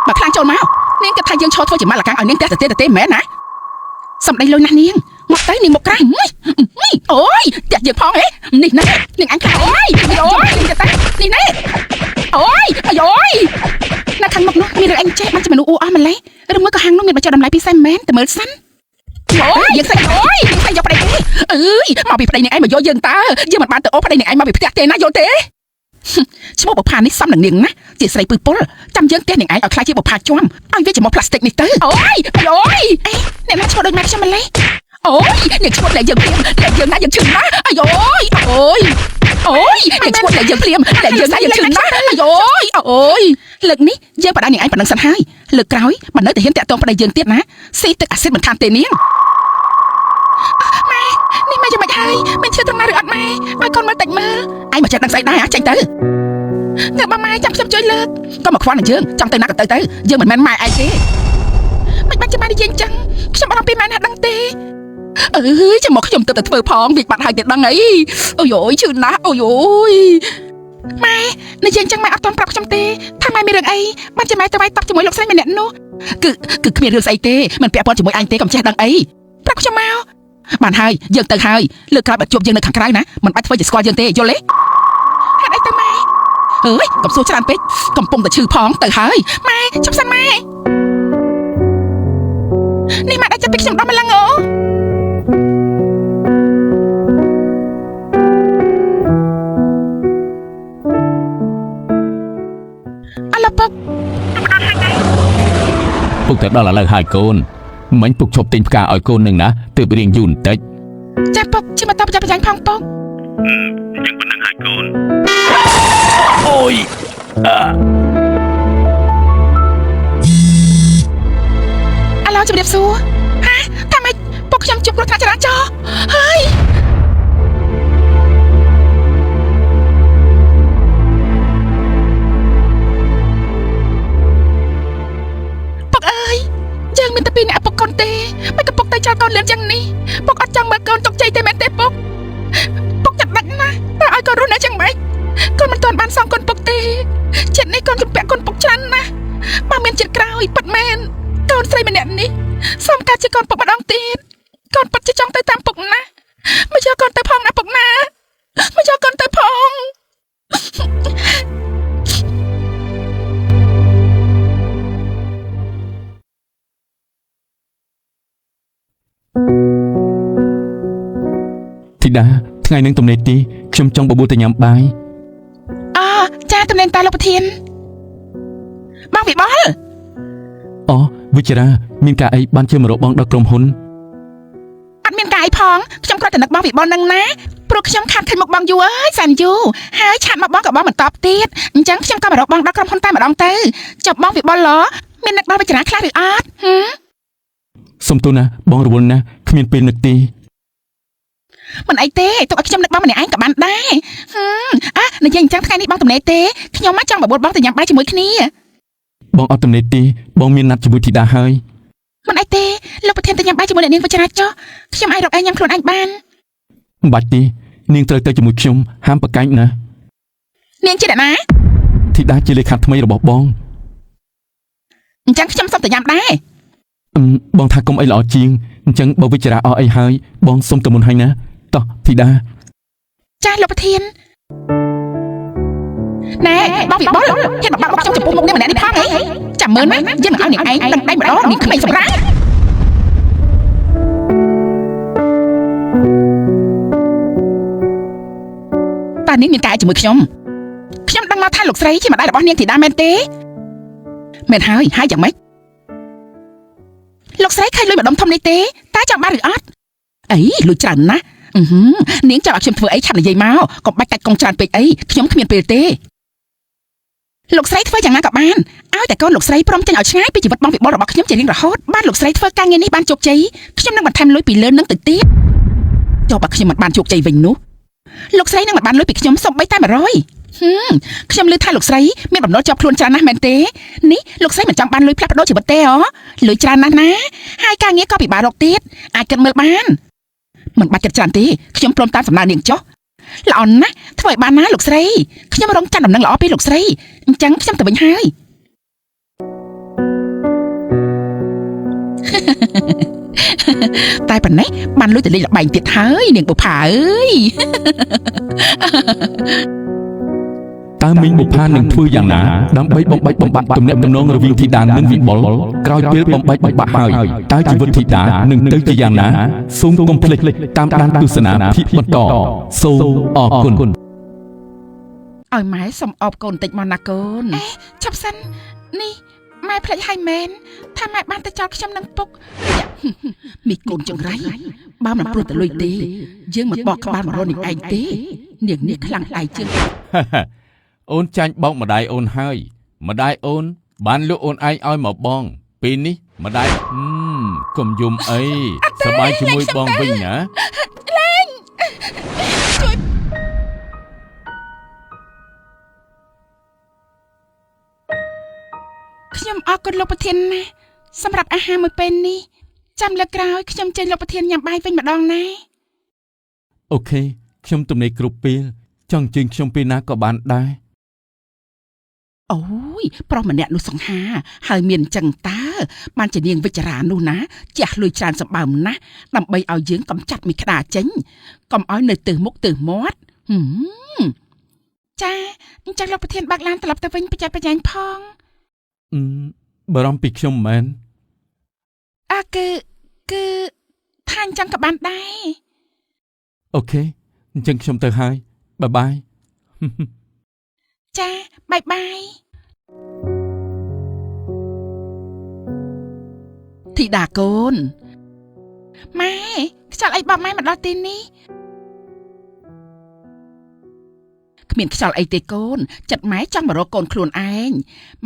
B: បើខ្លាំងចូលមកនាងគិតថាយើងឈរធ្វើជាម៉ាល់កាំងឲ្យនាងផ្ទះទៅទេមែនណាសំដីលុយណាស់នាងមកទៅនាងមុខក្រាស់អូយផ្ទះយើងផងហ៎នេះណានាងអញខ្លាំងអូយអូយទៅនេះណែអូយអាយអូយនៅខាងមុខនោះមានរឿងអីចេះបានជាមនុស្សអ៊ូអស់ម្លេះឬមួយក៏ហាងនោះមានបញ្ចុះតម្លៃពិសេសមែនតែមើលសិនអូយយើងស្អីអូយយើងស្អីយកប្តីគេអើយមកពីប្តីនាងឯងមកយកយើងតើយើងមិនបានទៅអូប្តីនាងឯងមកពីផ្ទះទេណាយល់ទេឈ្មោះបុផានេះសមនឹងនាងណាជាស្រីពឹសពុលចាំយើងផ្ទះនាងឯងឲ្យខ្លាចជាបុផាជាំឲ្យវាជាមកផ្លាស្ទិកនេះទៅអូយអូយអេអ្នកណាឈ្មោះដូចម៉ែខ្ញុំម្លេះអូយនាងឈ្មោះលែងយើងភ្លាមលែងយើងណាយើងឈឺណាស់អាយអូយអូយអូយនាងឈ្មោះលែងយើងភ្លាមលែងយើងណាយើងឈឺណាស់អាយអូយអូយលើកនេះយើងបដានាងឯងប៉ុណ្ណឹងសិនហើយលើកក្រោយបើនៅតែហ៊ានតាក់ទងប្តីយើងទៀតណាស៊ីទឹកអាស៊ីតមិនខានទេនាងម៉ែនេះម៉ែយ៉ាងម៉េចហើយមិនឈឺត្រង់ណាឬអត់ម៉ែឲ្យកូនមើលតិចមើលឯងមកចេះដឹងស្អីដែរចេញទៅងើបម៉ែចាំខ្ញុំជួយលើកក៏មកខ្វល់នឹងយើងចង់ទៅណាក៏ទៅទៅយើងមិនមែនម៉ែឯងទេមិនបាច់ចាំម៉ែនិយាយអញ្ចឹងខ្ញុំអត់ពីម៉ែណាដឹងទេអើយចាំមកខ្ញុំទៅតែធ្វើផងវាបាត់ហើយទេដឹងអីអូយអូយឈឺណាស់អូយអូយម៉ែនិយាយអញ្ចឹងម៉ែអត់ទាន់ប្រាប់ខ្ញុំទេថាម៉ែមានរឿងអីបានចាំម៉ែទៅវាយតប់ជាមួយលោកស្រីម្នាក់នោះគឺគ្មានរឿងស្អីទេមិនពាក់ព័ន្ធជាមួយអញទេកុំចេះដឹងអីប្រាប់ខ្ញុំមកបានហើយយើងទៅហើយលើកក្រោយបើជួបយើងនៅខាងក្រៅណាមិនបាច់ធ្វើជាស្គាល់យើងទេយល់ទេហេតុអីទៅម៉ែអើយកុំសួរច្រើនពេកកំពុងតែឈឺផងទៅហើយម៉ែជប់សិនម៉ែនេះម៉ែដាក់ចិត្តពីខ្ញុំដល់ម្លឹងអូអឡពុក
C: ពុកទៅដល់ឥឡូវហើយកូនមិញពុកឈប់ទិញផ្កាឲ្យកូននឹងណាទើបរៀងយូរបន្តិច
B: ចាពុកជិះមកតបចាប់ចាញ់ផងពុក
C: យ៉ាងប៉ុណ្ណឹងហើយកូនអូយ
B: អឡូជម្រាបសួរហាថាម៉េចពុកខ្ញុំជួបគ្រោះថ្នាក់ចរាចរណ៍ហើយពុកអើយយើងមានតែពីរអ្នកពុកកូនទេមិនក៏ពុកទៅចោលកូនលឿនយ៉ាងនេះពុកអត់ចង់មើលកូនទុកជ័យទេមែនទេពុកពុកចាប់ដាច់ណាស់តើឲ្យកូនរស់នៅយ៉ាងម៉េចកូនមិនទាន់បានសងកូនពុកទេចិត្តនេះកូនជំពាក់កូនពុកច្រើនណាស់បើមានចិត្តក្រោយពិតមែនកូនស្រីម្នាក់នេះសូមកើតជាកូនពុកម្ដងទៀតកូនពិតជាចង់ទៅតាមពុកណាមកយកកូនទៅផងណាពុកណាមកយកកូនទៅផង
C: ធីតាថ្ងៃនឹងទំនេរទីខ្ញុំចង់បបួលទៅញ៉ាំបាយ
B: អចាទំនេរតាលោកប្រធានបងវិបុល
C: អូវិចារាមានការអីបានជាមករកបងដល់ក្រុមហ៊ុន
B: អត់មានការអីផងខ្ញុំគ្រាន់តែនឹកបងវិបុលនឹងណាព្រោះខ្ញុំខាត់ឃើញមុខបងយូរអើយសែនយូរហើយឆាត់មកបងក៏បងមិនតបទៀតអញ្ចឹងខ្ញុំក៏មករកបងដល់ក្រុមហ៊ុនតែម្ដងទៅចុះបងវិបុលមាននឹកដល់វិចារាខ្លះឬអត់ហឹម
C: សុំទោសណាបងរវល់ណាស់គ្មានពេលនឹកទេ
B: មិនអីទេទុកឲ្យខ្ញុំនឹកបងម្នាក់ឯងក៏បានដែរហឹមអានិយាយអញ្ចឹងថ្ងៃនេះបងទំនេរទេខ្ញុំមកចង់បបួលបងទៅញ៉ាំបាយជាមួយគ្នា
C: បងអត់ទំនេរទេបងមានណាត់ជាមួយធីតាហើយ
B: មិនអីទេលោកប្រធានទៅញ៉ាំបាយជាមួយអ្នកនាងវិចារាចុះខ្ញុំអាចរកឯងញ៉ាំខ្លួនឯងបាន
C: មិនបាច់ទេនាងត្រូវទៅជាមួយខ្ញុំហាមប្រកែកណា
B: នាងជាអ្នកណា
C: ធីតាជាលេខាថ្មីរបស់បង
B: អញ្ចឹងខ្ញុំសុំទៅញ៉ាំដែរ
C: អឺមបងថាកុំអីល្អជាងអញ្ចឹងបើវិចារអស់អីហើយបងសុំទៅមុនហើយណាតោះធីតា
B: ចាលោកប្រធានណែបងវិបុលហ៊ានមកបាក់មុខខ្ញុំចំពោះមុខនាងម្នាក់នេះផងហីចាំមើលណាយើងនឹងឲ្យនាងឯងដឹងដៃម្ដងនាងក្មេងសម្រាមតើនាងមានការអីជាមួយខ្ញុំខ្ញុំដឹងមកថាលោកស្រីជាម្ដាយរបស់នាងធីតាមែនទេមែនហើយហើយយ៉ាងម៉េចលោកស្រីឃើញលុយម្ដុំធំនេះទេតើចង់បានឬអត់អីលុយច្រើនណាស់អឺហឺនាងចង់ឲ្យខ្ញុំធ្វើអីឆាប់និយាយមកកុំបាច់កាច់កងច្រើនពេកអីខ្ញុំគ្មានពេលទេលោកស្រីធ្វើយ៉ាងណាក៏បានឲ្យតែកូនលោកស្រីព្រមចេញឲ្យឆ្ងាយពីជីវិតបងវិបុលរបស់ខ្ញុំជារៀងរហូតបានលោកស្រីធ្វើការងារនេះបានជោគជ័យខ្ញុំនឹងបន្ថែមលុយពីលើនឹងទៅទៀតចុះបើខ្ញុំមិនបានជោគជ័យវិញនោះលោកស្រីនឹងមិនបានលុយពីខ្ញុំសូម្បីតែ100ហឹមខ្ញុំឮថាលោកស្រីមានបំណុលជាប់ខ្លួនច្រើនណាស់មែនទេនេះលោកស្រីមិនចង់បានលុយផ្លាស់ប្ដូរជីវិតទេអូលុយច្រើនណាស់ណាហើយការងារក៏ពិបាករកទៀតអាចគិតមើលបានមិនបាច់គិតច្រើនទេខ្ញុំព្រមតាមសំណើនាងចុះល្អណាស់ធ្វើឲ្យបានណាលោកស្រីខ្ញុំរងចាំដំណឹងល្អពីលោកស្រីអញ្ចឹងខ្ញុំទៅវិញហើយ តែប៉ុណ្ណេះបានលុយទៅលេងល្បែងទៀតហើយនាងបុប្ផាអើយ
C: តើមីងបុប្ផានឹងធ្វើយ៉ាងណាដើម្បីបំបែកបំបាក់ទំនាក់ទំនងរវាងធីតានិងវិបុលក្រោយពេលបំបែកបំបាក់ហើយតើជីវិតធីតានឹងទៅជាយ៉ាងណាសូមកុំភ្លេចតាមដានទស្សនាភាគបន្តសូមអរគុណ
B: ឲ្យម៉ែសុំអបកូនបន្តិចមកណាកូនអេឈប់សិននេះម៉ែភ្លេចហើយមែនថាម៉ែបានទៅចោលខ្ញុំនឹងពុក មីកូនចង្រៃបើមិនព្រោះតែលុយទេយើងមិនបកក្បាលមករកនាងឯងទេនាងនេះខ្លាំងដៃជាង
C: អូនចាញ់បោកម្ដាយអូនហើយម្ដាយអូន បានលក់អូនឯងឲ្យមកបង ពេលនេះម្ដាយហឹមកុំយំអីសប្បាយជាមួយបងវិញណា
B: ខ្ញុំអរគុណលោកប្រធានណាស់សម្រាប់អាហារមួយពេលនេះចាំលើកក្រោយខ្ញុំចេញលោកប្រធានញ៉ាំបាយវិញម្ដងណា
C: OK ខ្ញុំទំនេរគ្រប់ពេលចង់ជើញខ្ញុំពេលណាក៏បានដែរ
B: អូយប្រុសម្នាក់នោះសង្ហាហើយមានអញ្ចឹងតើបានជានាងវិចារានោះណាជះលុយច្រើនសម្បើមណាស់ដើម្បីឲ្យយើងកំចាត់មីក្តារចេញកុំឲ្យនៅទើសមុខទើសមាត់ហឹមចាអញ្ចឹងលោកប្រធានបើកឡានត្រឡប់ទៅវិញប្រយ័ត្នប្រយែងផង
C: អឺបារម្ភពីខ្ញុំមែន
B: អើគឺគឺថាអញ្ចឹងក៏បានដែរ
C: OK អញ្ចឹងខ្ញុំទៅហើយ bye bye
B: ចា bye bye ធីតាកូនម៉ែខ្យល់អីបោកម៉ែមកដល់ទីនេះគ្មានខ្យល់អីទេកូនចិត្តម៉ែចង់មករកកូនខ្លួនឯង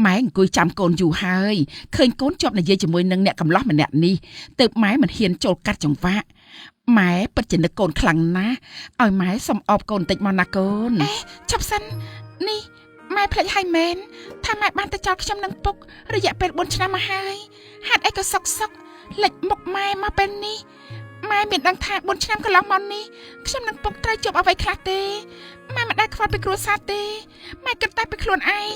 B: ម៉ែអង្គុយចាំកូនយូរហើយឃើញកូនជាប់និយាយជាមួយនឹងអ្នកកំឡោះម្នាក់នេះទើបម៉ែមិនហ៊ានចូលកាត់ចង្វាក់ម៉ែពិតជានឹកកូនខ្លាំងណាស់ឲ្យម៉ែសុំអបកូនបន្តិចមកណាកូនអេឈប់សិននេះម៉ែភ្លេចហើយមែនថាម៉ែបានទៅចោលខ្ញុំនឹងពុករយៈពេល4ឆ្នាំមកហើយហេតុអីក៏សុកសុកលិចមុខម៉ែមកពេលនេះម៉ែមានដឹងថា4ឆ្នាំកន្លងមកនេះខ្ញុំនឹងពុកត្រូវជួបអ្វីខ្លះទេម៉ែមិនដែលខ្វល់ពីគ្រួសារទេម៉ែគិតតែពីខ្លួនឯង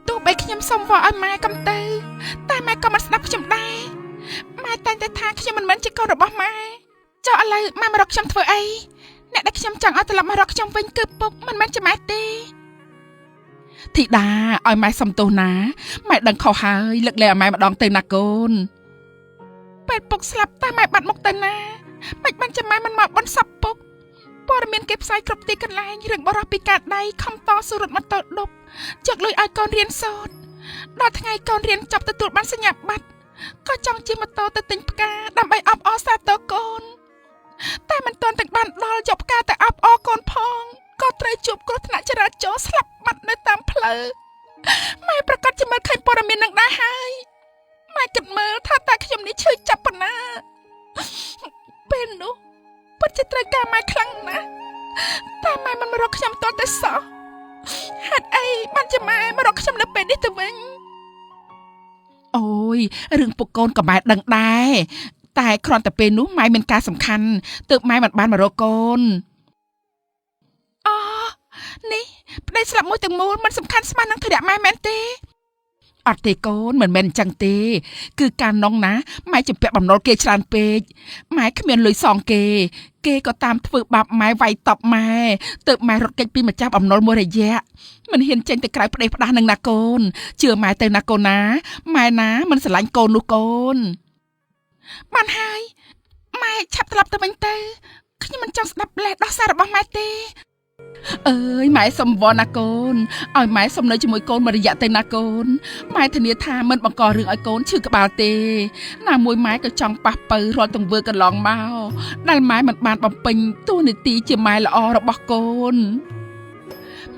B: ទោះបីខ្ញុំសុំវល់ឲ្យម៉ែកំទៅតែម៉ែក៏មិនស្ដាប់ខ្ញុំដែរម៉ែតែងតែថាខ្ញុំមិនមែនជាកូនរបស់ម៉ែចុះឥឡូវម៉ែមករកខ្ញុំធ្វើអីអ្នកដែលខ្ញុំចង់ឲ្យត្រឡប់មករកខ្ញុំវិញគឺពុកមិនមែនជាម៉ែទេធីតាឲ្យម៉ែសុំទោសណាម៉ែដឹងខុសហើយលើកលែងឲ្យម៉ែម្ដងទៅណាកូនពេលពុកស្លាប់តើម៉ែបាត់មុខទៅណាមិនបានចាំម៉ែមិនមកបន់សពពុកព័ត៌មានគេផ្សាយគ្រប់ទីកន្លែងរឿងបរោះពីការដៃខំតស៊ូរត់ម៉ូតូដប់ជកលុយឲ្យកូនរៀនសូត្រដល់ថ្ងៃកូនរៀនចប់ទទួលបានសញ្ញាបត្រក៏ចង់ជិះម៉ូតូទៅទិញផ្កាដើម្បីអបអរសាទរកូនតែមិនទាន់ទាំងបានដល់យកផ្កាទៅអបអរកូនផងក៏ត្រូវជួបគ្រោះថ្នាក់ចរាចរណ៍ស្លាប់បាត់នៅតាមផ្លូវម៉ែប្រកាសជាមើលឃើញព័ត៌មាននឹងដែរហើយម៉ែគិតមើលថាតើខ្ញុំនេះឈឺចាប់ប៉ុណ្ណាពេលនោះពិតជាត្រូវការម៉ែខ្លាំងណាស់តែម៉ែមិនមករកខ្ញុំទាល់តែសោះហេតុអីបានជាម៉ែមករកខ្ញុំនៅពេលនេះទៅវិញអូយរឿងពុកកូនក៏ម៉ែដឹងដែរតែគ្រាន់តែពេលនោះម៉ែមានការសំខាន់ទើបម៉ែមិនបានមករកកូនអូនេះប្តីស្លាប់មួយទាំងមូលមិនសំខាន់ស្មើនឹងធរៈម៉ែមែនទេ អត់ទេកូនមិនមែនអញ្ចឹងទេគឺការនងណាម៉ែជំពាក់បំណុលគេច្រើនពេកម៉ែគ្មានលុយសងគេគេក៏តាមធ្វើបាបម៉ែវាយតប់ម៉ែទើបម៉ែរត់គេចពីម្ចាស់បំណុលមួយរយៈមិនហ៊ានចេញទៅក្រៅផ្ដេសផ្ដាស់នឹងណាកូនជឿម៉ែទៅណាកូនណាម៉ែណាមិនស្រឡាញ់កូននោះកូនបានហើយម៉ែឆាប់ត្រឡប់ទៅវិញទៅខ្ញុំមិនចង់ស្ដាប់លេសដោះសាររបស់ម៉ែទេអើយម៉ែសុំវល់ណាកូនឲ្យម៉ែសុំនៅជាមួយកូនមួយរយៈទៅណាកូនម៉ែធានាថាមិនបង្ករឿងឲ្យកូនឈឺក្បាលទេណាមួយម៉ែក៏ចង់ប៉ះពៅរាល់ទង្វើកន្លងមកដែលម៉ែមិនបានបំពេញតួនាទីជាម៉ែល្អរបស់កូន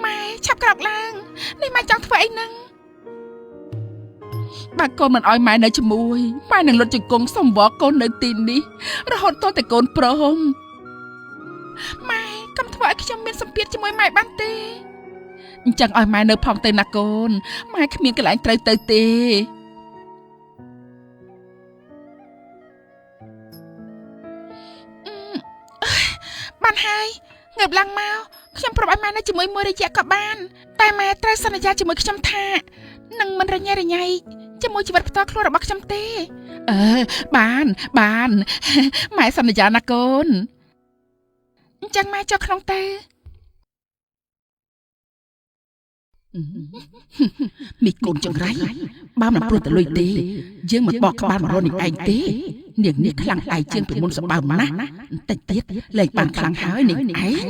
B: ម៉ែឆាប់ក្រោកឡើងនេះម៉ែចង់ធ្វើអីហ្នឹងបើកូនមិនឲ្យម៉ែនៅជាមួយម៉ែនឹងលុតជង្គង់សុំវល់កូននៅទីនេះរហូតទាល់តែកូនព្រមម៉ែកុំធ្វើឲ្យខ្ញុំមានសម្ពាធជាមួយម៉ែបានទេអញ្ចឹងឲ្យម៉ែនៅផងទៅណាកូនម៉ែគ្មានកន្លែងត្រូវទៅទេបានហើយងើបឡើងមកខ្ញុំប្រាប់ឲ្យម៉ែនៅជាមួយមួយរយៈក៏បានតែម៉ែត្រូវសន្យាជាមួយខ្ញុំថានឹងមិនរញ៉េរញ៉ៃជាមួយជីវិតផ្ទាល់ខ្លួនរបស់ខ្ញុំទេអឺបានបានម៉ែសន្យាណាកូនអញ្ចឹងម៉ែចូលក្នុងទៅមីកូនចង្រៃបើមិនព្រោះតែលុយទេយើងមិនបកក្បាលមករនាងឯងទេនាងនេះខ្លាំងឯងជាងពីមុនសម្បើមណាស់បន្តិចទៀតលែងបានខ្លាំងហើយនាងឯង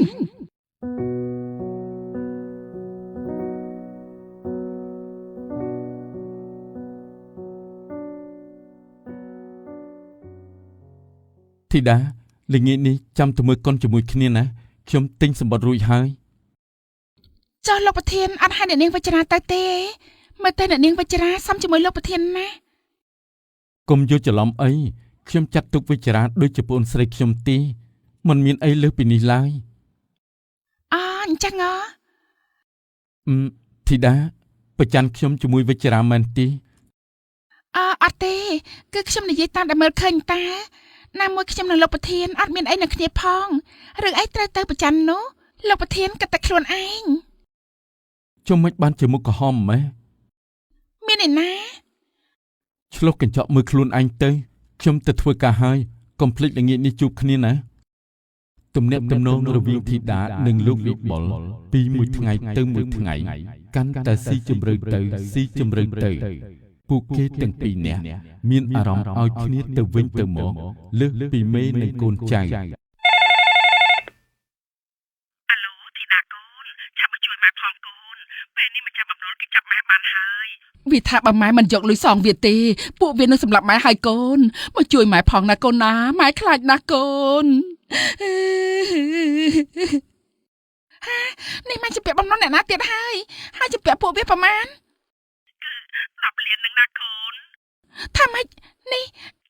C: ធីតាល្ងាចនេះចាំទៅមើលកុនជាមួយគ្នាណាខ្ញុំទិញសម្បត្តិរួចហើយ
B: ចុះលោកប្រធានអត់ឲ្យអ្នកនាងវិចារាទៅទេមើលទៅអ្នកនាងវិចារាសំជាមួយលោកប្រធានណា
C: កុំយល់ច្រឡំអីខ្ញុំចាត់ទុកវិចារាដូចជាប្អូនស្រីខ្ញុំទេមិនមានអីលើសពីនេះឡើយ
B: អអញ្ចឹងហ៎
C: ធីតាប្រច័នខ្ញុំជាមួយវិចារាមែនទេ
B: អអត់ទេគឺខ្ញុំនិយាយតាមដែលមើលឃើញតាណាមួយខ្ញុំនិងលោកប្រធានអត់មានអីនឹងគ្នាផងរឿងអីត្រូវទៅប្រច័ននោះលោកប្រធានគិតតែខ្លួនឯង
C: ជុំមិនបានជាមុខក្រហមម៉េះ
B: មានឯណា
C: ឆ្លុះកញ្ចក់មើលខ្លួនឯងទៅខ្ញុំទៅធ្វើការហើយកុំភ្លេចល្ងាចនេះជួបគ្នាណាទំនាក់ទំនងរវាងធីតានិងលោកវិបុលពីមួយថ្ងៃទៅមួយថ្ងៃកាន់តែស៊ីជម្រៅទៅស៊ីជម្រៅទៅពួកគេទាំងពីរនាក់មានអារម្មណ៍ឲ្យគ្នាទៅវិញទៅមកលើសពីមេនិងកូនចៅ
B: អាឡូធីតាកូនឆាប់មកជួយម៉ែផងកូនពេលនេះម្ចាស់បំណុលគេចាប់ម៉ែបានហើយវាថាបើម៉ែមិនយកលុយសងវាទេពួកវានឹងសម្លាប់ម៉ែហើយកូនមកជួយម៉ែផងណាកូនណាម៉ែខ្លាចណាស់កូនហានេះម៉ែជំពាក់បំណុលអ្នកណាទៀតហើយហើយជំពាក់ពួកវាប្រមាណ10លាននឹងណាកូនថាម៉េចនេះ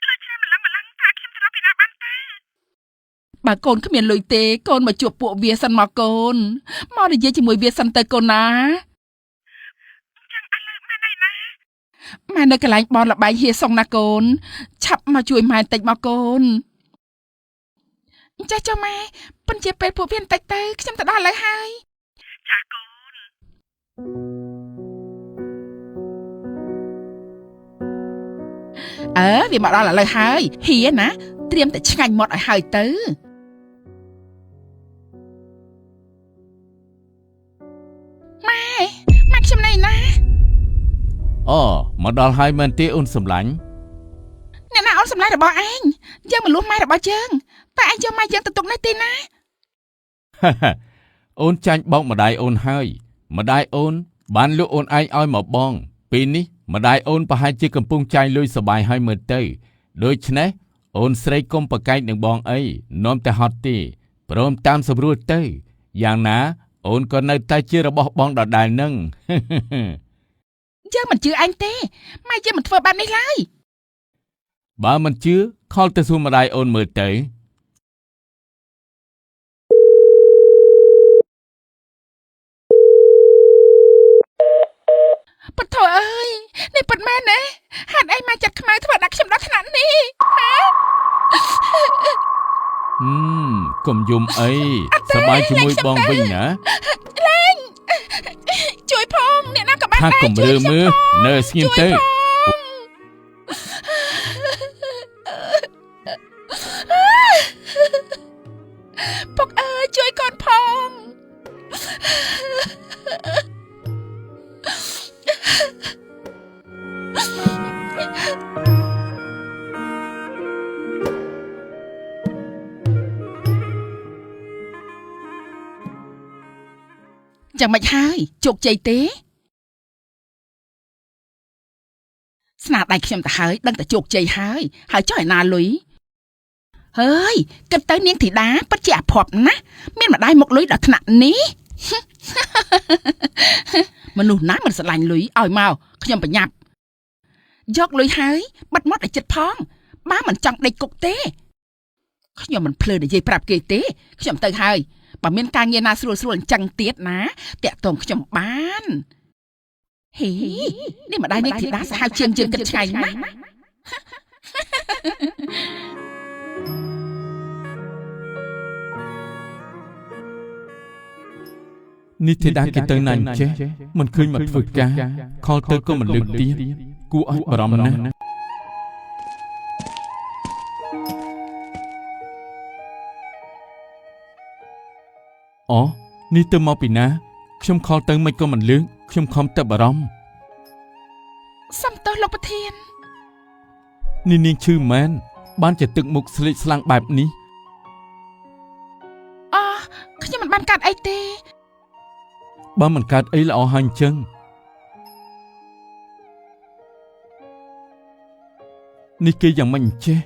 B: លុយច្រើនម្លឹងម្លឹងថាខ្ញុំទៅរកពីណាបានទេបើកូនគ្មានលុយទេកូនមកជួបពួកវាសិនមកកូនមកនិយាយជាមួយវាសិនទៅកូនណាចឹងឥឡូវម៉ែនៅណាម៉ែនៅកន្លែងបនលបែងហៀសុងណាកូនឆាប់មកជួយម៉ែបន្តិចមកកូនចាស់ចុះម៉ែប៉ុន្តែពេលពួកវាបន្តិចទៅខ្ញុំទៅដល់ឥឡូវហើយចាកូនអើវាមកដល់ឥឡូវហើយហៀណាត្រៀមតែឆ្ងាញ់មាត់ឲ្យហើយទៅម៉ែម៉ែខ្ញុំនៅណា
C: អូមកដល់ហើយមែនទេអូនសម្លាញ់
B: អ្នកណាអូនសម្លាញ់របស់ឯងយើងមិនលួសម៉ែរបស់យើងតែឯងយកម៉ែយើងទៅទុកនៅទីណា
C: អូនចាញ់បោកម្ដាយអូនហើយម្ដាយអូនបានលក់អូនឯងឲ្យមកបងពេលនេះម្ដាយអូនប្រហែលជាកំពុងចាយលុយសបាយហើយមើលទៅដូច្នេះអូនស្រីកុំប្រកែកនឹងបងអីនាំតែហត់ទេព្រមតាមសម្រួលទៅយ៉ាងណាអូនក៏នៅតែជារបស់បងដដែលនឹង
B: យើងមិនជឿឯងទេម៉ែយើងមិនធ្វើបែបនេះឡើយ
C: បើមិនជឿខលទៅសួរម្ដាយអូនមើលទៅ
B: ពុទ្ធអើយនេះពិតមែនទេហេតុអីម៉ែចិត្តខ្មៅធ្វើដាក់ខ្ញុំដល់ថ្នាក់នេះហ៎
C: កុំយំអីសប្បាយជាមួយបងវិញណា
B: លេងជួយផងអ្នកណាក៏បាន
C: ថាកុំរើមើលនៅស្ងៀមទៅ
B: ពុកអើយជួយកូនផង យ៉ាងម៉េចហើយជោគជ័យទេស្នាដៃខ្ញុំទៅហើយដឹងតែជោគជ័យហើយហើយចុះឯណាលុយហើយគិតទៅនាងធីតាពិតជាអភ័ព្វណាស់មានម្ដាយមកលុយដល់ថ្នាក់នេះ មនុស្សណាមិនស្រឡាញ់លុយឲ្យមកខ្ញុំប្រញាប់យកលុយហើយបិទមាត់ឲ្យចិត្តផងបើមិនចង់ដេកគុកទេខ្ញុំមិនភ្លើនិយាយប្រាប់គេទេខ្ញុំទៅហើយបើមានការងារណាស្រួលស្រួលអញ្ចឹងទៀតណាតាក់ទងខ្ញុំបានហេនេះម្ដាយនាងធីតាសាហាវជាងយើងគិតឆ្ងាយណាស់
C: នេះធីតាគេទៅណាអញ្ចេះមិនឃើញមកធ្វើការខលទៅក៏មិនលើកទៀតគួរឲ្យបារម្ភណាស់អូនេះទៅមកពីណាខ្ញុំខលទៅមិនក៏មិនលើកខ្ញុំខំតែបារម្ភ
B: សំទោសលោកប្រធាន
C: នេះនាងឈឺមែនបានជាទឹកមុខស្លេកស្លាំងបែបនេះ
B: អូខ្ញុំមិនបានកាត់អីទេ
C: បើមិនកើតអីល្អហើយអញ្ចឹងនេះគេយ៉ាងម៉េចអញ្ចេះ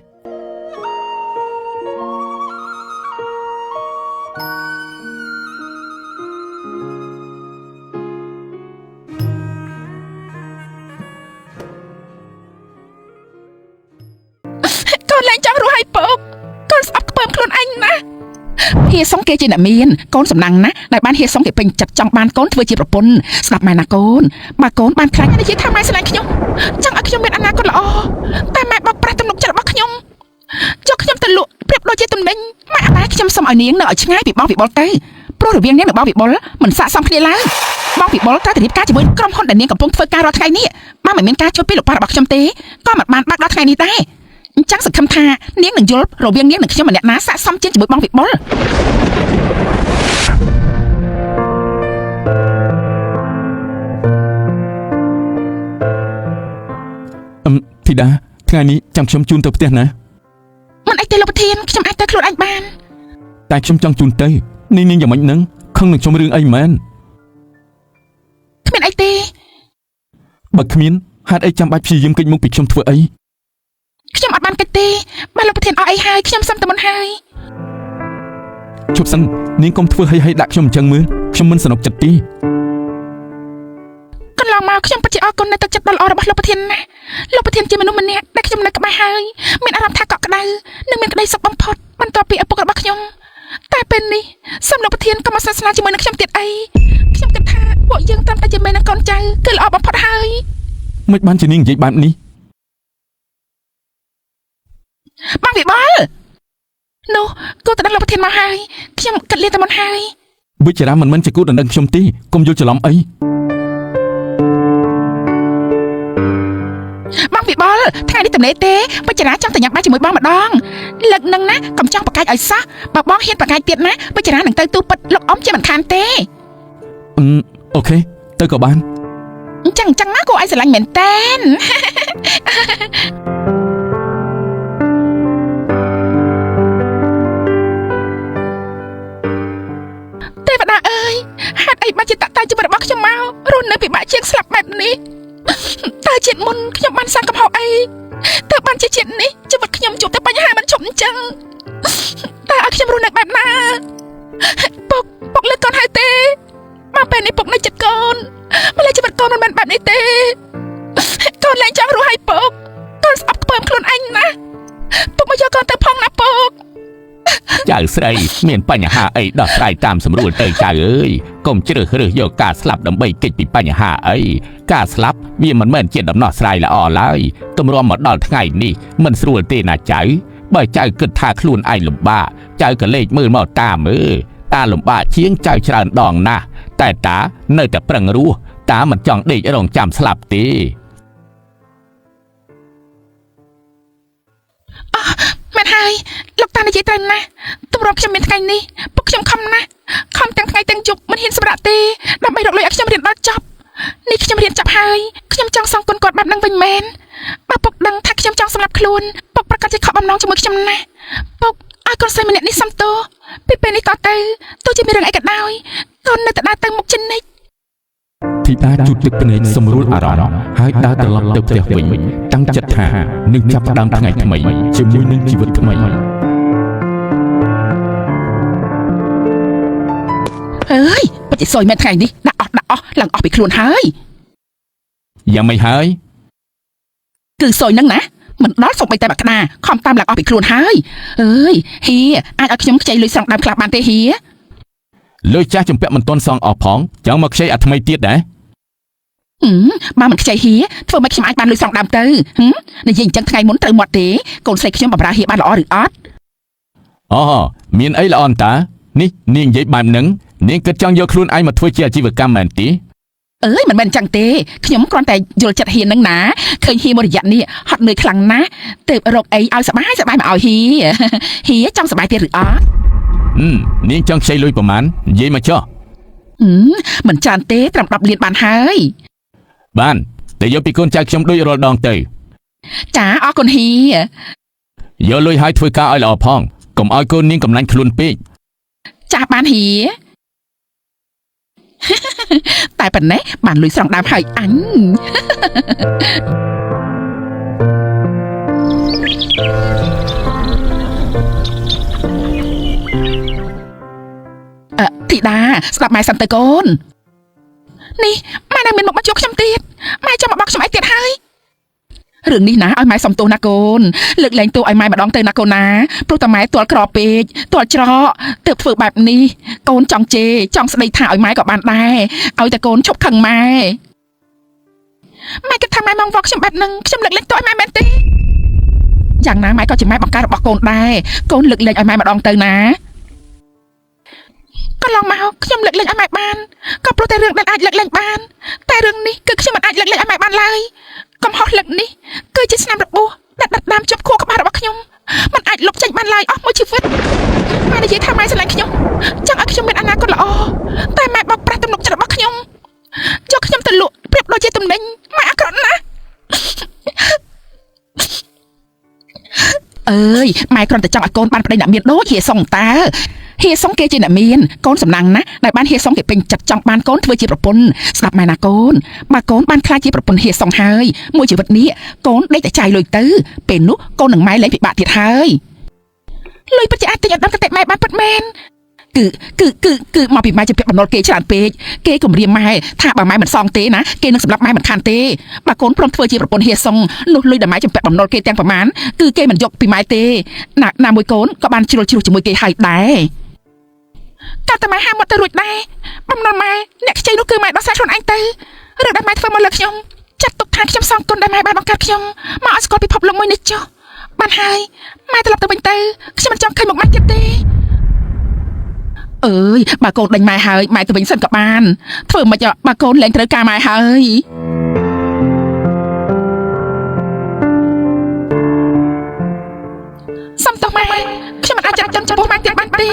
B: កូនលែងចង់រស់ហើយពុកកូនស្អប់ខ្ពើមខ្លួនឯងណាស់ហៀសុងគេជាអ្នកមានកូនសំណាងណាស់ដែលបានហៀសុងគេពេញចិត្តចង់បានកូនធ្វើជាប្រពន្ធស្ដាប់ម៉ែណាកូនបើកូនបានខ្លាចនិយាយថាម៉ែស្រឡាញ់ខ្ញុំចង់ឲ្យខ្ញុំមានអនាគតល្អតែម៉ែបោកប្រាស់ទំនុកចិត្តរបស់ខ្ញុំយកខ្ញុំទៅលក់ប្រៀបដូចជាទំនិញម៉ែអត់ដែរខ្ញុំសុំឲ្យនាងនៅឲ្យឆ្ងាយពីបងវិបុលទៅព្រោះរវាងនាងនិងបងវិបុលមិនស័ក្តិសមគ្នាឡើយបងវិបុលត្រូវតែរៀបការជាមួយក្រុមហ៊ុនដែលនាងកំពុងធ្វើការរាល់ថ្ងៃនេះបើមិនមានការជួយពីលោកប៉ារបស់ខ្ញុំទេក៏មិនបានបាក់ដល់ថ្ងៃនេះដែរអញ្ចឹងសង្ឃឹមថានាងនឹងយល់រវាងនាងនិងខ្ញុំម្នាក់ណាស័ក្តិសមជាងជាមួយបងវិបុល
C: ធីតាថ្ងៃនេះចាំខ្ញុំជូនទៅផ្ទះណា
B: មិនអីទេលោកប្រធានខ្ញុំអាចទៅខ្លួនឯងបាន
C: តែខ្ញុំចង់ជូនទៅនេះនាងយ៉ាងម៉េចនឹងខឹងនឹងខ្ញុំរឿងអីមែន
B: គ្មានអីទេ
C: បើគ្មានហេតុអីចាំបាច់ព្យាយាមគេចមុខពីខ្ញុំធ្វើអី
B: ខ្ញុំអត់បានកិច្ចទេបើលោកប្រធានអស់អីហើយខ្ញុំសុំតែមុនហើយ
C: ជប់សិននាងកុំធ្វើឲ្យដាក់ខ្ញុំអញ្ចឹងមើលខ្ញុំមិនសនុកចិត្តទេ
B: កន្លងមកខ្ញុំពិតជាអរគុណនៅទឹកចិត្តដ៏ល្អរបស់លោកប្រធានណាស់លោកប្រធានជាមនុស្សម្នាក់ដែលខ្ញុំនៅក្បែរហើយមានអារម្មណ៍ថាកក់ក្ដៅនិងមានក្តីសុខបំផុតបន្ទាប់ពីឪពុករបស់ខ្ញុំតែពេលនេះសូមលោកប្រធានកុំមកស្និទ្ធស្នាលជាមួយនឹងខ្ញុំទៀតអីខ្ញុំគិតថាពួកយើងត្រឹមតែជាមេនិងកូនចៅគឺល្អបំផុតហើយ
C: មិនបានជានាងនិយាយបែបនេះ
B: បងវិបុលនោះគូតដឹងលោកប្រធានមកហើយខ្ញុំគិតលាតែមុនហើយ
C: វិចារាមិនមែនជាគូដណ្ដឹងខ្ញុំទេកុំយល់ច្រឡំអី
B: បងវិបុលថ្ងៃនេះទំនេរទេវិចារាចង់ទៅញ៉ាំបាយជាមួយបងម្ដងលើកនឹងណាកុំចង់ប្រកែកឲ្យសោះបើបងហ៊ានប្រកែកទៀតណាវិចារានឹងទៅទូពិតលោកអ៊ំជាមិនខានទេ
C: អូខេទៅក៏បាន
B: អញ្ចឹងណាគួរឲ្យស្រឡាញ់មែនតើទេវតាអើយហេតុអីបានជាតាក់តែជីវិតរបស់ខ្ញុំមករស់នៅពិបាកជាងស្លាប់បែបនេះតើជាតិមុនខ្ញុំបានសាងកំហុសអីតើបានជាជាតិនេះជីវិតខ្ញុំជួបតែបញ្ហាមិនឈប់អញ្ចឹងតើឲ្យខ្ញុំរស់នៅបែបណាពុកលើកកូនហើយទេមកពេលនេះពុកនៅចិត្តកូនម្ល៉េះជីវិតកូនមិនមែនបែបនេះទេកូនលែងចង់រស់ហើយពុកកូនស្អប់ខ្ពើមខ្លួនឯងណាស់ពុកមកយកកូនទៅផងណាពុក
D: ចៅស្រីមានបញ្ហាអីដោះស្រាយតាមសម្រួលទៅចៅអើយកុំជ្រើសរើសយកការស្លាប់ដើម្បីគេចពីបញ្ហាអីការស្លាប់វាមិនមែនជាដំណោះស្រាយល្អឡើយទម្រាំមកដល់ថ្ងៃនេះមិនស្រួលទេណាចៅបើចៅគិតថាខ្លួនឯងលំបាកចៅក៏លេចមើលមកតាមើលតាលំបាកជាងចៅច្រើនដងណាស់តែតានៅតែប្រឹងរស់ តាមិនចង់ដេករងចាំស្លាប់ទេ
B: មែនហើយលោកតានិយាយត្រូវណាស់ទម្រាំខ្ញុំមានថ្ងៃនេះពុកខ្ញុំខំណាស់ខំទាំងថ្ងៃទាំងយប់មិនហ៊ានសម្រាកទេដើម្បីរកលុយឲ្យខ្ញុំរៀនដល់ចប់នេះខ្ញុំរៀនចប់ហើយខ្ញុំចង់សងគុណគាត់បែបហ្នឹងវិញមែនបើពុកដឹងថាខ្ញុំចង់សម្លាប់ខ្លួនពុកប្រកាសជាខកបំណងជាមួយខ្ញុំណាស់ពុកឲ្យកូនស្រីម្នាក់នេះសុំទោសពីពេលនេះតទៅទោះជាមានរឿងអីក៏ដោយកូននៅតែដើរទៅមុខជានិច្ច
C: ធីតាជូតទឹកភ្នែកសម្រួលអារម្មណ៍ហើយដើរត្រឡប់ទៅផ្ទះវិញតាំងចិត្តថានឹងចាប់ផ្ដើមថ្ងៃថ្មីជាមួយនឹងជីវិតថ្មី
B: អើយពិតជាសយមែនថ្ងៃនេះដាក់អស់ដាក់អស់ឡើងអស់ពីខ្លួនហើយ
D: យ៉ាងម៉េចហើយ
B: គឺសយហ្នឹងណាមិនដល់សូម្បីតែមួយក្តារខំតាមឡើងអស់ពីខ្លួនហើយអើយហៀអាចឲ្យខ្ញុំខ្ចីលុយស្រង់ដើមខ្លះបានទេហៀ
D: លុយចាស់ជំពាក់មិនទាន់សងអស់ផងចង់មកខ្ចីអាថ្មីទៀតដែរ
B: ហឹមបើមិនខ្ចីហៀធ្វើម៉េចខ្ញុំអាចបានលុយស្រង់ដើមទៅហឹមនិយាយអញ្ចឹងថ្ងៃមុនត្រូវមាត់ទេកូនស្រីខ្ញុំបម្រើហៀបានល្អឬអត់
D: អូមានអីល្អអន្តានេះនាងនិយាយបែបហ្នឹងនាងគិតចង់យកខ្លួនឯងមកធ្វើជាអាជីវកម្មមែនទេ
B: អើយមិនមែនអញ្ចឹងទេខ្ញុំគ្រាន់តែយល់ចិត្តហៀនឹងណាឃើញហៀមួយរយៈនេះហត់នឿយខ្លាំងណាស់ទើបរកអីឲ្យសប្បាយសប្បាយមកឲ្យហៀហៀចង់សប្បាយទៀតឬអត់
D: ហឹមនាងចង់ខ្ចីលុយប្រមាណនិយាយមកចុះ
B: ហឹមមិនច្រើនទេត្រឹម10លានបានហើយ
D: បានតែយកពីកូនចៅខ្ញុំដូចរាល់ដងទៅ
B: ចាអរគុណហៀ
D: យកលុយឲ្យធ្វើការឲ្យល្អផងកុំឲ្យកូននាងកំឡាញ់ខ្លួនពេក
B: ចាស់បានហៀ តែប៉ុណ្ណេះបានលុយស្រង់ដើមហើយអញ អឺធីតាស្ដាប់ម៉ែសិនទៅកូននេះម៉ែនៅមានមុខមកជួបខ្ញុំទៀតម៉ែចង់មកបោកខ្ញុំអីទៀតហើយរឿងនេះណាឲ្យម៉ែសុំទោសណាកូនលើកលែងទោសឲ្យម៉ែម្ដងទៅណាកូនណាព្រោះតែម៉ែទាល់ក្រពេកទាល់ច្រកទើបធ្វើបែបនេះកូនចង់ជេរចង់ស្ដីថាឲ្យម៉ែក៏បានដែរឲ្យតែកូនឈប់ខឹងម៉ែម៉ែគិតថាម៉ែមកវល់ខ្ញុំបែបហ្នឹងខ្ញុំលើកលែងទោសឲ្យម៉ែមែនទេយ៉ាងណាម៉ែក៏ជាម៉ែបង្កើតរបស់កូនដែរកូនលើកលែងឲ្យម៉ែម្ដងទៅណា កន្លងមកខ្ញុំលើកលែងឲ្យម៉ែបានក៏ព្រោះតែរឿងដែលអាចលើកលែងបានតែរឿងនេះគឺខ្ញុំមិនអាចលើកលែងឲ្យម៉ែបានឡើយកំហុសលើកនេះគឺជាស្នាមរបួសដែលដិតដាមជាប់ខួរក្បាលរបស់ខ្ញុំមិនអាចលុបចេញបានឡើយអស់មួយជីវិតម៉ែនិយាយថាម៉ែស្រឡាញ់ខ្ញុំចង់ឲ្យខ្ញុំមានអនាគតល្អតែម៉ែបោកប្រាស់ទំនុកចិត្តរបស់ខ្ញុំយកខ្ញុំទៅលក់ប្រៀបដូចជាទំនិញម៉ែអាក្រក់ណាស់អើយម៉ែគ្រាន់តែចង់ឲ្យកូនបានប្តីអ្នកមានដូចហៀសុងតើ ហៀសុងគេជាអ្នកមានកូនសំណាងណាស់ដែលបានហៀសុងគេពេញចិត្តចង់បានកូនធ្វើជាប្រពន្ធស្ដាប់ម៉ែណាកូនបើកូនបានខ្លាចជាប្រពន្ធហៀសុងហើយមួយជីវិតនេះកូនដេកតែចាយលុយទៅពេលនោះកូននឹងម៉ែលែងពិបាកទៀតហើយលុយពិតជាអាចទិញឧត្តមគតិម៉ែបានពិតមែនគឺគឺគឺគឺមកពីម៉ែជាពាក់បំណុលគេច្រើនពេកគេគំរាមម៉ែថាបើម៉ែមិនសងទេណាគេនឹងសម្លាប់ម៉ែមិនខានទេបើកូនព្រមធ្វើជាប្រពន្ធហៀសុងនោះលុយដែលម៉ែជំពាក់បំណុលគេទាំងប្រមាណគឺគេមិនយកពីម៉ែទេណាណាមួយកូនក៏បានជ្រុលជ្រុះជាមួយគេហើយដែរ កាត់តែម៉ែហាមកទៅរួចដែរបំណុលម៉ែអ្នកខ្ចីនោះគឺម៉ែដោះស្រាយខ្លួនឯងទៅរឿងដែលម៉ែធ្វើមកលើខ្ញុំចាត់ទុកថាខ្ញុំសងគុណដែលម៉ែបានបង្កើតខ្ញុំមកឲ្យស្គាល់ពិភពលោកមួយនេះចុះបានហើយម៉ែត្រឡប់ទៅវិញទៅខ្ញុំមិនចង់ឃើញមុខម៉ែទៀតទេអើយបើកូនដេញម៉ែហើយម៉ែទៅវិញសិនក៏បានធ្វើម៉េចបើកូនលែងត្រូវការម៉ែហើយសំទោសម៉ែខ្ញុំមិនអាចចាត់ចែងចំពោះម៉ែទៀតបានទេ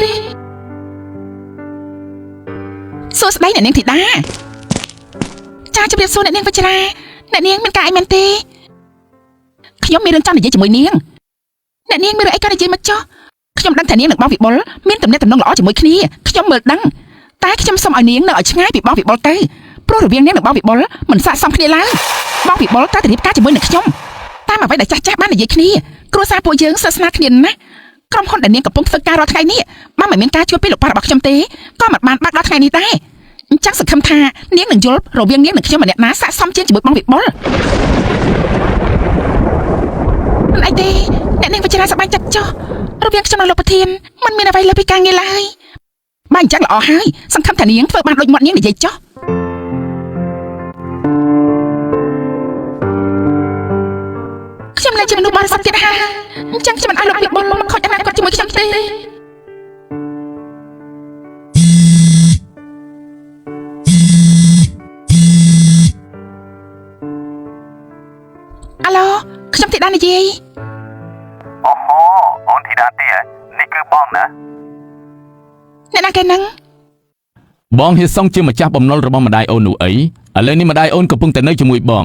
B: សួស្តីអ្នកនាងធីតាចាជម្រាបសួរអ្នកនាងវិច្រាអ្នកនាងមានការអីមែនទេខ្ញុំមានរឿងចង់និយាយជាមួយនាងអ្នកនាងមានរឿងអីក៏និយាយមកចុះខ្ញុំដឹងថានាងនិងបងវិបុលមានទំនាក់ទំនងល្អជាមួយគ្នាខ្ញុំមើលដឹងតែខ្ញុំសូមឲ្យនាងនៅឲ្យឆ្ងាយពីបងវិបុលទៅព្រោះរវាងនាងនិងបងវិបុលមិនស័ក្តិសមគ្នាឡើយបងវិបុលត្រូវតែរៀបការជាមួយនឹងខ្ញុំតាមអ្វីដែលចាស់ចាស់បាននិយាយគ្នាគ្រួសារពួកយើងស្និទ្ធស្នាលគ្នាណាស់ក្រុមហ៊ុនដែលនាងកំពុងធ្វើការរាល់ថ្ងៃនេះបើមិនមានការជួយពីលោកប៉ារបស់ខ្ញុំទេក៏មិនបានបាក់ដល់ថ្ងៃនេះដែរអញ្ចឹងសង្ឃឹមថានាងនឹងយល់រវាងនាងនិងខ្ញុំម្នាក់ណាស័ក្តិសមជាងជាមួយបងវិបុលមិនអីទេអ្នកនាងវិចារសប្បាយចិត្តចុះរវាងខ្ញុំនិងលោកប្រធានមិនមានអ្វីលើសពីការងារឡើយបើអញ្ចឹងល្អហើយសង្ឃឹមថានាងធ្វើបានដូចមាត់នាងនិយាយចុះខ្ញុំលែងជាមនុស្សបរិសុទ្ធទៀតហើយអញ្ចឹងខ្ញុំមិនឲ្យលោកវិបុលមកខូចអនាគតជាមួយខ្ញុំទេ អ្នកណាគេនឹង
C: បងហៀសុងជាម្ចាស់បំណុលរបស់ម្ដាយអូននោះអីឥឡូវនេះម្ដាយអូនកំពុងតែនៅជាមួយបង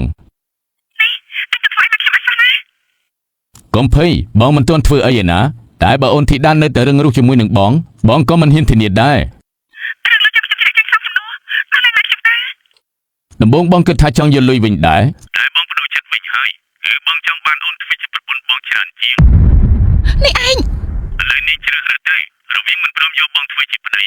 C: កុំភ័យបងមិនទាន់ធ្វើអីឯណាតែបើអូនធីតានៅតែរឹងរូសជាមួយនឹងបងបងក៏មិនហ៊ានធានាដែរដំបូងបងគិតថាចង់យកលុយវិញដែរតែបងបដូរចិត្តវិញហើយគឺបងចង់បានអូនធ្វើជាប្រពន្ធបងច្រើនជាង
B: នេះឯង
C: ឥឡូវនេះជ្រើសរើសទៅរវាងមិនព្រមយកបងធ្វើជាប្តី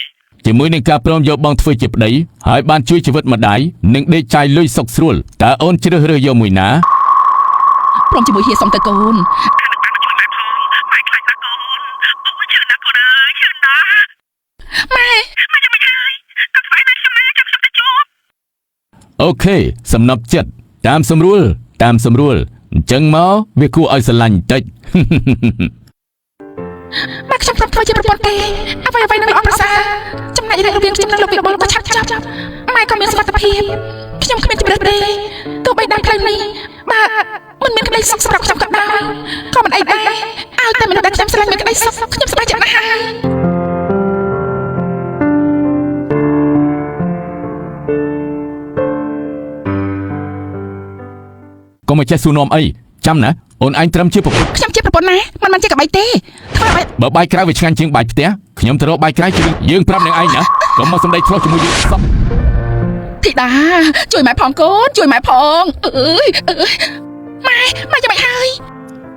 C: ជាមួយនឹងការព្រមយកបងធ្វើជាប្តីហើយបានជួយជីវិតម្ដាយនិងដេកចាយលុយសុខស្រួលតើអូនជ្រើសរើសយកមួយណា
B: ព្រមជាមួយហៀសុំទៅកូនម៉ែ
C: អូខេសំណប់ចិត្តតាមសម្រួលតាមសម្រួលអញ្ចឹងមកវាគួរឲ្យស្រឡាញ់បន្តិច
B: បើខ្ញុំព្រមធ្វើជាប្រពន្ធទេអ្វីអ្វីនឹងល្អប្រសើរចំណែករវាងខ្ញុំនិងលោកវិបុលក៏ឆាប់ចប់ម៉ែក៏មានសុខភាពខ្ញុំគ្មានជម្រើសទេទោះបីដើមផ្លូវនេះបើមិនមានក្តីសុខសម្រាប់ខ្ញុំក៏ដោយក៏មិនអីដែរឲ្យតែមនុស្សដែលខ្ញុំស្រឡាញ់មានក្តីសុខខ្ញុំសប្បាយចិត្តណាស់ហើយ
C: កុំឲ្យចេះសួរនាំអីចាំណាអូនឯងត្រឹមជាប្រពន្ធ
B: ខ្ញុំជាប្រពន្ធណាមិនមិនជាកបីទេធ្វើឲ្យ
C: បើបាយក្រៅវាឆ្ងាញ់ជាងបាយផ្ទះខ្ញុំទៅរកបាយក្រៅជួយយើងប្រាប់នឹងឯងណាកុំមកសំដីឆ្លោះជាមួយយើងសោះ
B: ធីតាជួយម៉ែផងកូនជួយម៉ែផងអើយអើយម៉ែម៉ែយ៉ាងម៉េចហើយ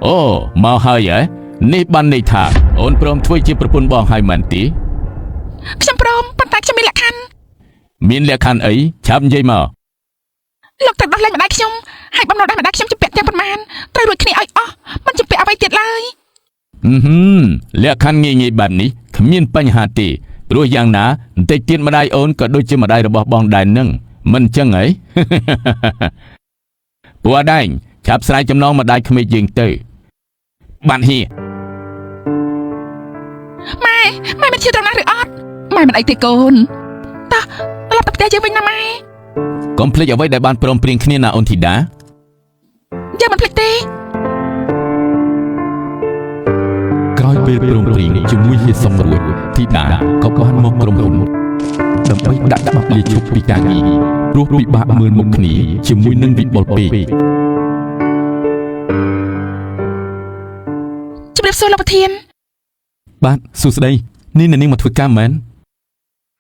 C: អូមកហើយហ៎នេះបានន័យថាអូនព្រមធ្វើជាប្រពន្ធបងហើយមែនទេ
B: ខ្ញុំព្រមប៉ុន្តែខ្ញុំមានលក្ខខណ្ឌ
C: មានលក្ខខណ្ឌអីឆាប់និយាយមក
B: លោកត្រូវដោះលែងម្ដាយខ្ញុំហើយបំណុលដែលម្ដាយខ្ញុំជំពាក់ទាំងប៉ុន្មានត្រូវរួចគ្នាឲ្យអស់មិនជំពាក់អ្វីទៀតឡើយ
C: អឺហឹមលក្ខខណ្ឌងាយៗបែបនេះគ្មានបញ្ហាទេព្រោះយ៉ាងណាបន្តិចទៀតម្ដាយអូនក៏ដូចជាម្ដាយរបស់បងដែរនឹងមិនអញ្ចឹងហី ពួកអដែងឆាប់ស្រាយចំណងម្ដាយក្មេកយើងទៅបានហៀ
B: ម៉ែម៉ែមិនជឿត្រង់ណាឬអត់ម៉ែមិនអីទេកូនតោះត្រឡប់ទៅផ្ទះយើងវិញណាម៉ែ
C: កុំភ្លេចអ្វីដែលបានព្រមព្រៀងគ្នាណាអូនធីតា
B: យើងមិនភ្លេចទេ
C: ក្រោយពេលព្រមព្រៀងជាមួយហៀសុំរួចធីតាក៏បានមកក្រុមហ៊ុនដើម្បីដាក់ច្បាប់លាឈប់ពីការងារព្រោះពិបាកមើលមុខគ្នាជាមួយនឹងវិបុលពេក
B: ជម្រាបសួរលោកប្រធាន
C: បាទសួស្តីនេះអ្នកនាងមកធ្វើការមែន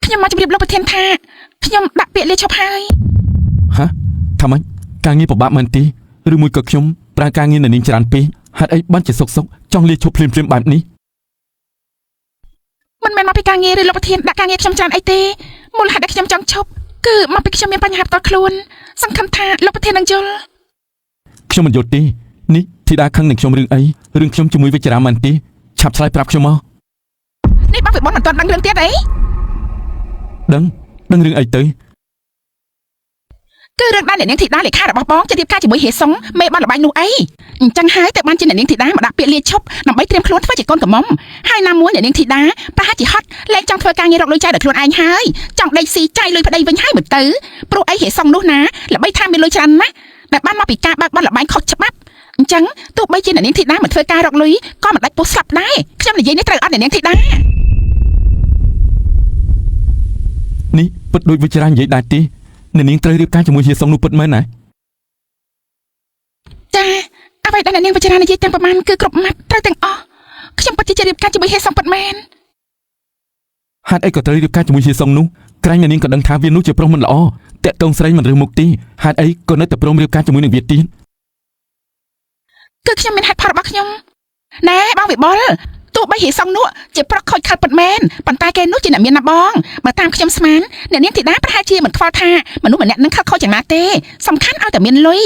B: ខ្ញុំមកជម្រាបលោកប្រធានថាខ្ញុំដាក់ពាក្យលាឈប់ហើយ
C: ហ៎ថាម៉េចការងារពិបាកមែនទេឬមួយក៏ខ្ញុំប្រើការងារអ្នកនាងច្រើនពេកហេតុអីបានជាសុកសុកចង់លាឈប់ភ្លាមៗបែបនេះ
B: មិនមែនមកពីការងារឬលោកប្រធានដាក់ការងារខ្ញុំច្រើនអីទេមូលហេតុដែលខ្ញុំចង់ឈប់គឺមកពីខ្ញុំមានបញ្ហាផ្ទាល់ខ្លួនសង្ឃឹមថាលោកប្រធាននឹងយល់
C: ខ្ញុំមិនយល់ទេនេះធីតាខឹងនឹងខ្ញុំរឿងអីរឿងខ្ញុំជាមួយវិចារាមែនទេឆាប់ឆ្លើយប្រាប់ខ្ញុំមក
B: នេះបងវិបុលមិនទាន់ដឹងរឿងទៀតអី
C: ដឹងដឹងរឿងអីទៅ
B: គឺរឿងដែលអ្នកនាងធីតាលេខារបស់បងจะរៀបការជាមួយហេសុងមេបានលបែងនោះអីអញ្ចឹងហើយទៅបានជាអ្នកនាងធីតាមកដាក់ពាក្យលាឈប់ដើម្បីត្រៀមខ្លួនធ្វើជាកូនកំមុំហើយណាមួយអ្នកនាងធីតាប្រហែលជាហត់លែងចង់ធ្វើការងាររកលុយចាយដល់ខ្លួនឯងហើយចង់ដេកស៊ីចាយលុយប្តីវិញហើយមើលទៅព្រោះអីហេសុងនោះណាល្បីថាមានលុយច្រើនណាស់ដែលបានមកពីការបើកបនលបែងខុសច្បាប់អញ្ចឹងទោះបីជាអ្នកនាងធីតាមកធ្វើការរកលុយក៏មិនដាច់ពោះស្លាប់ដែរខ្ញុំនិយាយនេះត្រូវអត់អ្នកនាងធីតា
C: នេះពិតដូចវិចារានិយាយដែរទេអ្នកនាងត្រូវរៀបការជាមួយហៀសុងនោះពិតមែនណា
B: ចាអ្វីដែលអ្នកនាងវិចារានិយាយទាំងប្រមាណគឺគ្រប់ម៉ាត់ត្រូវទាំងអស់ខ្ញុំពិតជារៀបការជាមួយហេសុងពិតមែន
C: ហេតុអីក៏ត្រូវរៀបការជាមួយហៀសុងនោះក្រែងអ្នកនាងក៏ដឹងថាវានោះជាប្រុសមិនល្អតាក់ទងស្រីមិនរើសមុខទេហេតុអីក៏នៅតែព្រមរៀបការជាមួយនឹងវាទៀត
B: គឺខ្ញុំមានហេតុផលរបស់ខ្ញុំណែបងវិបុលទោះបីហេសុងនោះជាប្រុសខូចខាតពិតមែនប៉ុន្តែគេនោះជាអ្នកមានណាបងបើតាមខ្ញុំស្មានអ្នកនាងធីតាប្រហែលជាមិនខ្វល់ថាមនុស្សម្នាក់នឹងខិលខូចយ៉ាងណាទេសំខាន់ឲ្យតែមានលុយ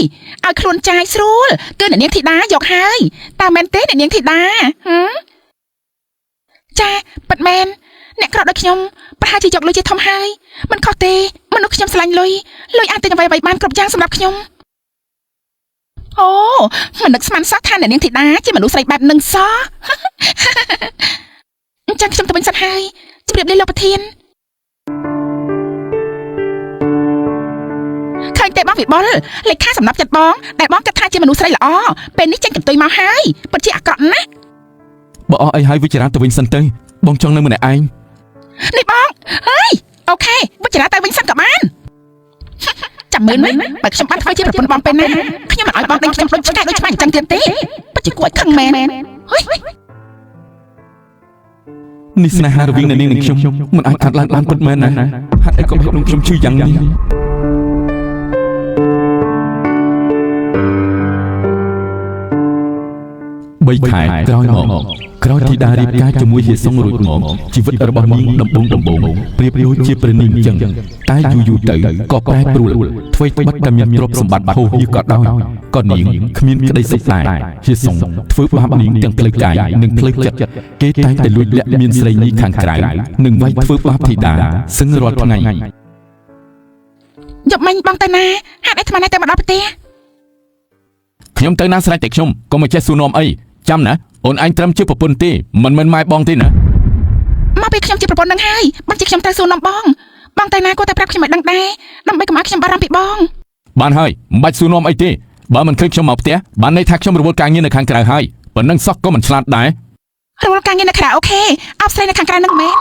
B: ឲ្យខ្លួនចាយស្រួលគឺអ្នកនាងធីតាយកហើយតើមែនទេអ្នកនាងធីតាហឹមចាពិតមែនអ្នកក្រដូចខ្ញុំប្រហែលជាយកលុយជាធំហើយមិនខុសទេមនុស្សខ្ញុំស្រឡាញ់លុយលុយអាចទិញអ្វីៗបានគ្រប់យ៉ាងសម្រាប់ខ្ញុំអូ មិននឹកស្មានសោះថាអ្នកនាងធីតាជាមនុស្សស្រីបែបនឹងសោះ អញ្ចឹងខ្ញុំទៅវិញសិនហើយជម្រាបលាលោកប្រធានឃើញទេបងវិបុលលេខាសំណប់ចិត្តបងដែលបងគិតថាជាមនុស្សស្រីល្អពេលនេះចេញកន្ទុយមកហើយពិតជាអាក្រក់ណាស់
C: បើអស់អីហើយវិចារាទៅវិញសិនទៅបងចង់នៅម្នាក់ឯង
B: នេះបង ហើយ OK វិចារទៅវិញសិនក៏បានចាំមើលណាបើខ្ញុំបានធ្វើជាប្រពន្ធបងពេលណាខ្ញុំមិនឲ្យបងដេញខ្ញុំដូចឆ្កែដូចឆ្មាអញ្ចឹងទៀតទេពិតជាគួរឲ្យខឹងមែនហុយ
C: នេះស្នេហារវាងអ្នកនាងនិងខ្ញុំមិនអាចកាត់ឡើងបានពិតមែនណាហេតុអីក៏បេះដូងខ្ញុំឈឺយ៉ាងនេះ3ខែក្រោយមកក្រោយធីតារៀបការជាមួយហៀសុងរួចមកជីវិតរបស់នាងដំបងប្រៀបដូចជាព្រះនាងចឹងតែយូរយូរទៅក៏ប្រែប្រួលអ្វីត្បិតតែមានទ្រព្យសម្បត្តិហូរហៀក៏ដោយក៏នាងគ្មានក្តីសុខដែរហៀសុងធ្វើបាបនាងទាំងផ្លូវកាយនិងផ្លូវចិត្តគេតែងតែលួចលាក់មានស្រីញីខាងក្រៅនិងវាយធ្វើបាបធីតាសឹងរាល់ថ្ងៃ
B: យប់មិញបងទៅណាហេតុអីថ្មនេះទៅមកដល់ផ្ទះ
C: ខ្ញុំទៅណាស្រេចតែខ្ញុំកុំមកចេះសួរនាំអីចាំណាអូនឯងត្រឹមជាប្រពន្ធទេមិនមែនម៉ែបងទេណា
B: មកពេលខ្ញុំជាប្រពន្ធនឹងហើយបានជាខ្ញុំត្រូវសួរនាំបងបងទៅណាគួរតែប្រាប់ខ្ញុំឲ្យដឹងដែរដើម្បីកុំឲ្យខ្ញុំបារម្ភពីបង
C: បានហើយមិនបាច់សួរនាំអីទេបើមិនឃើញខ្ញុំមកផ្ទះបានន័យថាខ្ញុំរវល់ការងារនៅខាងក្រៅហើយប៉ុណ្ណឹងសោះក៏មិនឆ្លាតដែរ
B: រវល់ការងារនៅក្រៅអូខេអបស្រីនៅខាងក្រៅនឹងមែន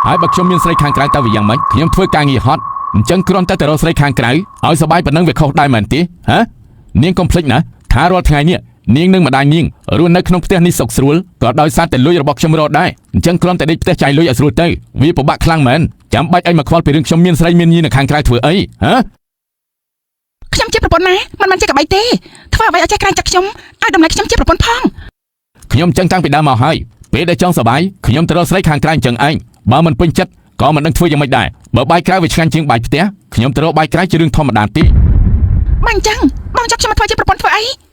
C: ហើយបើខ្ញុំមានស្រីខាងក្រៅតើវាយ៉ាងម៉េចខ្ញុំធ្វើការងារហត់អញ្ចឹងគ្រាន់តែទៅរកស្រីខាងក្រៅឲ្យសប្បាយប៉ុណ្ណឹងវាខុសដែរមែនទេហ៎នាងកុំភ្លេចណាថារាល់ថ្ងៃនេះនាងនឹងម្ដាយនាងរស់នៅក្នុងផ្ទះនេះសុខស្រួលក៏ដោយសារតែលុយរបស់ខ្ញុំរត់ដែរអញ្ចឹងគ្រាន់តែដេកផ្ទះចាយលុយឲ្យស្រួលទៅវាពិបាកខ្លាំងមែនចាំបាច់ឲ្យមកខ្វល់ពីរឿងខ្ញុំមានស្រីមានញីនៅខាងក្រៅធ្វើអីហ៎
B: ខ្ញុំជាប្រពន្ធណាមិនមែនជាកបីទេធ្វើអ្វីឲ្យចេះក្រែងចិត្តខ្ញុំឲ្យតម្លៃខ្ញុំជាប្រពន្ធផង
C: ខ្ញុំចឹងតាំងពីដើមមកហើយពេលដែលចង់សប្បាយខ្ញុំទៅរកស្រីខាងក្រៅអញ្ចឹងឯងបើមិនពេញចិត្តក៏មិនដឹងធ្វើយ៉ាងម៉េចដែរបើបាយក្រៅវាឆ្ងាញ់ជាងបាយផ្ទះខ្ញុំទៅរកបាយក្រៅជារឿងធម្មតាទេ
B: បើអញ្ចឹងបងចាប់ខ្ញុំមកធ្វើជាប្រពន្ធធ្វើអី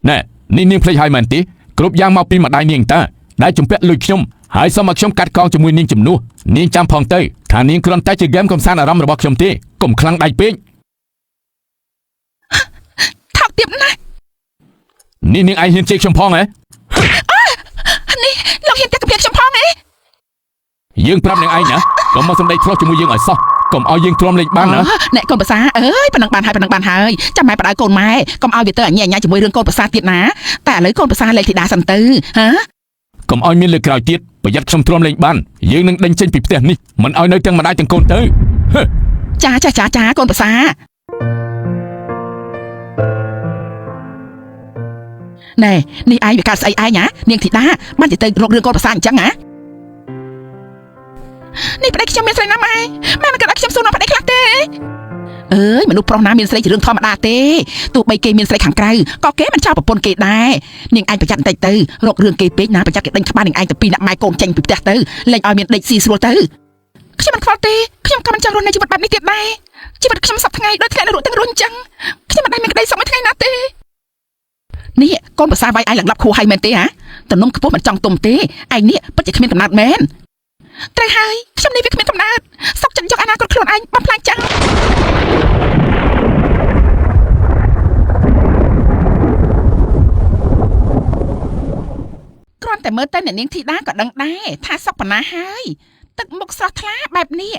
C: ណែនេះនាងភ្លេចហើយមែនទេគ្រប់យ៉ាងមកពីម្ដាយនាងតាដែលជំពាក់លុយខ្ញុំហើយសូមឲ្យខ្ញុំកាត់កងជាមួយនាងជំនួសនាងចាំផងទៅថានាងគ្រាន់តែជាហ្គេមកំសាន្តអារម្មណ៍របស់ខ្ញុំទេកុំខ្លាំងដៃពេក
B: ថោកទាបណាស់
C: នេះនាងឯងហ៊ានជេរខ្ញុំផងហ៎
B: នេះលោកហ៊ានតែកំភ្លៀងខ្ញុំផងហ៎
C: យើងប្រាប់នាងឯងណាកុំមកសម្ដីធ្លោះជាមួយយើងឲ្យសោះកុំឲ្យយើងទ្រាំលេងបានណា
B: អ្នកកូនប្រសាអើយប៉ុណ្ណឹងបានហើយប៉ុណ្ណឹងបានហើយចាំម៉ែបដៅកូនម៉ែកុំឲ្យវាទៅអញ្ញាញ៉ាជាមួយរឿងកូនប្រសាទៀតណាតែឥឡូវកូនប្រសាលេងធីតាសិនទៅហ៎
C: កុំឲ្យមានលើកក្រោយទៀតប្រយ័ត្នខ្ញុំទ្រាំលេងបានយើងនឹងដេញចេញពីផ្ទះនេះមិនឲ្យនៅទាំងម្ដាយទាំងកូនទៅ
B: ចាចាចាចាកូនប្រសាណែនេះឯងវាកើតស្អីឯងណានាងធីតាបានទៅរករឿងកូនប្រសាអញ្ចឹងណានេះប្តីខ្ញុំមានស្រីណាម៉ែម៉ែមិនគិតឲ្យខ្ញុំសួរនាំប្តីខ្លះទេអើយមនុស្សប្រុសណាមានស្រីជារឿងធម្មតាទេទោះបីគេមានស្រីខាងក្រៅក៏គេមិនចោលប្រពន្ធគេដែរនាងឯងប្រយ័ត្នបន្តិចទៅរករឿងគេពេកណាប្រយ័ត្នគេដេញក្បាលនាងឯងទៅពីអ្នកម៉ែកូនចេញពីផ្ទះទៅលែងឲ្យមានដេកស៊ីស្រួលទៅខ្ញុំមិនខ្វល់ទេខ្ញុំក៏មិនចង់រស់នៅជីវិតបែបនេះទៀតដែរជីវិតខ្ញុំសប្តាហ៍ថ្ងៃដូចធ្លាក់នៅរក់ទាំងរុញអញ្ចឹងខ្ញុំមិនដែលមានក្តីសុខមួយថ្ងៃណាទេនេះកូនប្រសាវាយឯងឡើងឡាប់ខួរហើយមែនទេហ៎ទំនំខ្ពស់មិនចង់ទុំទេឯងនេះពិតជាគ្មានកំណត់មែនត្រូវហើយខ្ញុំនេះវាគ្មានកំណត់សុកចិត្តយកអនាគតខ្លួនឯងបំផ្លាញចឹងគ្រាន់តែមើលទៅអ្នកនាងធីតាក៏ដឹងដែរថាសុកប៉ុណ្ណាហើយទឹកមុខស្រស់ថ្លាបែបនេះ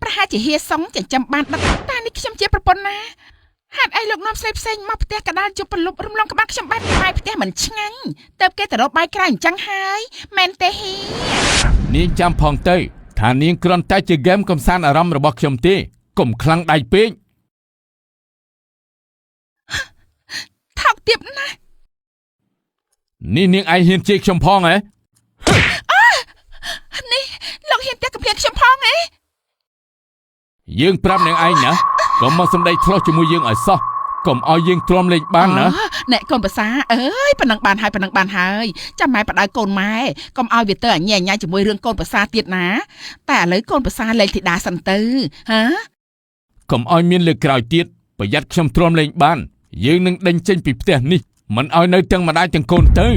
B: ប្រហែលជាហៀសុងចិញ្ចឹមបានដឹកតែនេះខ្ញុំជាប្រពន្ធណាហេតុអីលោកនាំស្រីផ្សេងមកផ្ទះកដាលជប់ប្រលប់រំលងក្បាលខ្ញុំបែបបាយផ្ទះមិនឆ្ងាញ់ទៅគេទៅរកបាយក្រៅអញ្ចឹងហើយមែនទេហៀ
C: នាងចាំផងទៅថានាងគ្រាន់តែជាហ្គេមកំសាន្តអារម្មណ៍របស់ខ្ញុំទេកុំខ្លាំងដៃពេក
B: ថោកទាបណាស់
C: នេះនាងឯងហ៊ានជេរខ្ញុំផងហ៎
B: នេះលោកហ៊ានតែកំភ្លៀងខ្ញុំផងហ៎
C: យើងប្រាប់នាងឯងណាកុំមកសម្ដីធ្លោះជាមួយយើងឲ្យសោះកុំឲ្យយើងទ្រាំលេងបានណា
B: អ្នកកូនប្រសាអើយប៉ុណ្ណឹងបានហើយប៉ុណ្ណឹងបានហើយចាំម៉ែបដៅកូនម៉ែកុំឲ្យវាទៅអញ្ញាញ៉ាជាមួយរឿងកូនប្រសាទៀតណាតែឥឡូវកូនប្រសាលេងធីតាសិនទៅហ៎
C: កុំឲ្យមានលើកក្រោយទៀតប្រយ័ត្នខ្ញុំទ្រាំលេងបានយើងនឹងដេញចេញពីផ្ទះនេះមិនឲ្យនៅទាំងម្ដាយទាំងកូនទៅ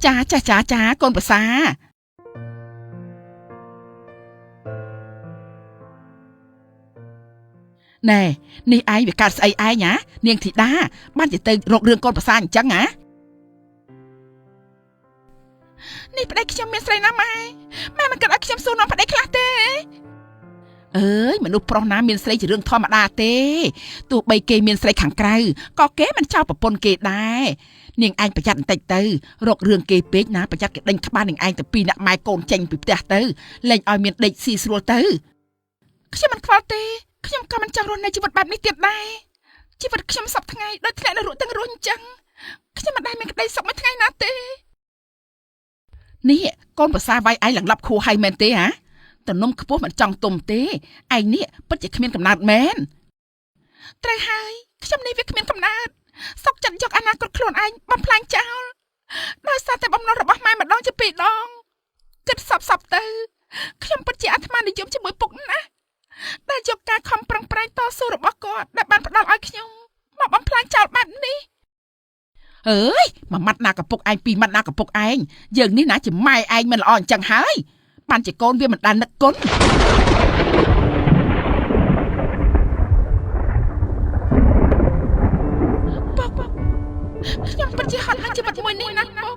B: ចាចាចាចាកូនប្រសាណែនេះឯងវាកើតស្អីឯងណានាងធីតាបានទៅរករឿងកូនប្រសាអញ្ចឹងណានេះប្តីខ្ញុំមានស្រីណាម៉ែម៉ែមិនគិតឲ្យខ្ញុំសួរនាំប្តីខ្លះទេអើយមនុស្សប្រុសណាមានស្រីជារឿងធម្មតាទេទោះបីគេមានស្រីខាងក្រៅក៏គេមិនចោលប្រពន្ធគេដែរ នាងឯងប្រយ័ត្នបន្តិចទៅរករឿងគេពេកណាប្រយ័ត្នគេដេញក្បាលនាងឯងទៅពីរអ្នកម៉ែកូនចេញពីផ្ទះទៅលែងឲ្យមានដេកស៊ីស្រួលទៅខ្ញុំមិនខ្វល់ទេខ្ញុំក៏មិនចង់រស់នៅជីវិតបែបនេះទៀតដែរជីវិតខ្ញុំសប្តាហ៍ថ្ងៃដូចធ្លាក់នៅរក់ទាំងរស់អញ្ចឹងខ្ញុំមិនដែលមានក្តីសុខមួយថ្ងៃណាទេនេះកូនប្រសាវាយឯងឡើងឡប់ខួរហើយមែនទេហ៎តនំខ្ពស់មិនចង់ទុំទេឯងនេះពិតជាគ្មានកំណើតមែនត្រូវហើយខ្ញុំនេះវាគ្មានកំណើតសុកចិត្តយកអនាគតខ្លួនឯងបំផ្លាញចោលដោយសារតែបំណុលរបស់ម៉ែម្ដងជាពីរដងគិតសពសពទៅខ្ញុំពិតជាអាត្មានិយមជាមួយពុកណាស់ដែលយកការខំប្រឹងប្រែងតស៊ូរបស់គាត់ដែលបានផ្ដល់ឲ្យខ្ញុំមកបំផ្លាញចោលបែបនេះអើយមួយម៉ាត់ណាកពុកឯងពីរម៉ាត់ណាកពុកឯងយើងនេះណាជាម៉ែឯងមិនល្អអញ្ចឹងហើយបានជាកូនវាមិនដែលនឹកគុណពុកខ្ញុំពិតជាហត់នឹងជីវិតមួយនេះណាពុក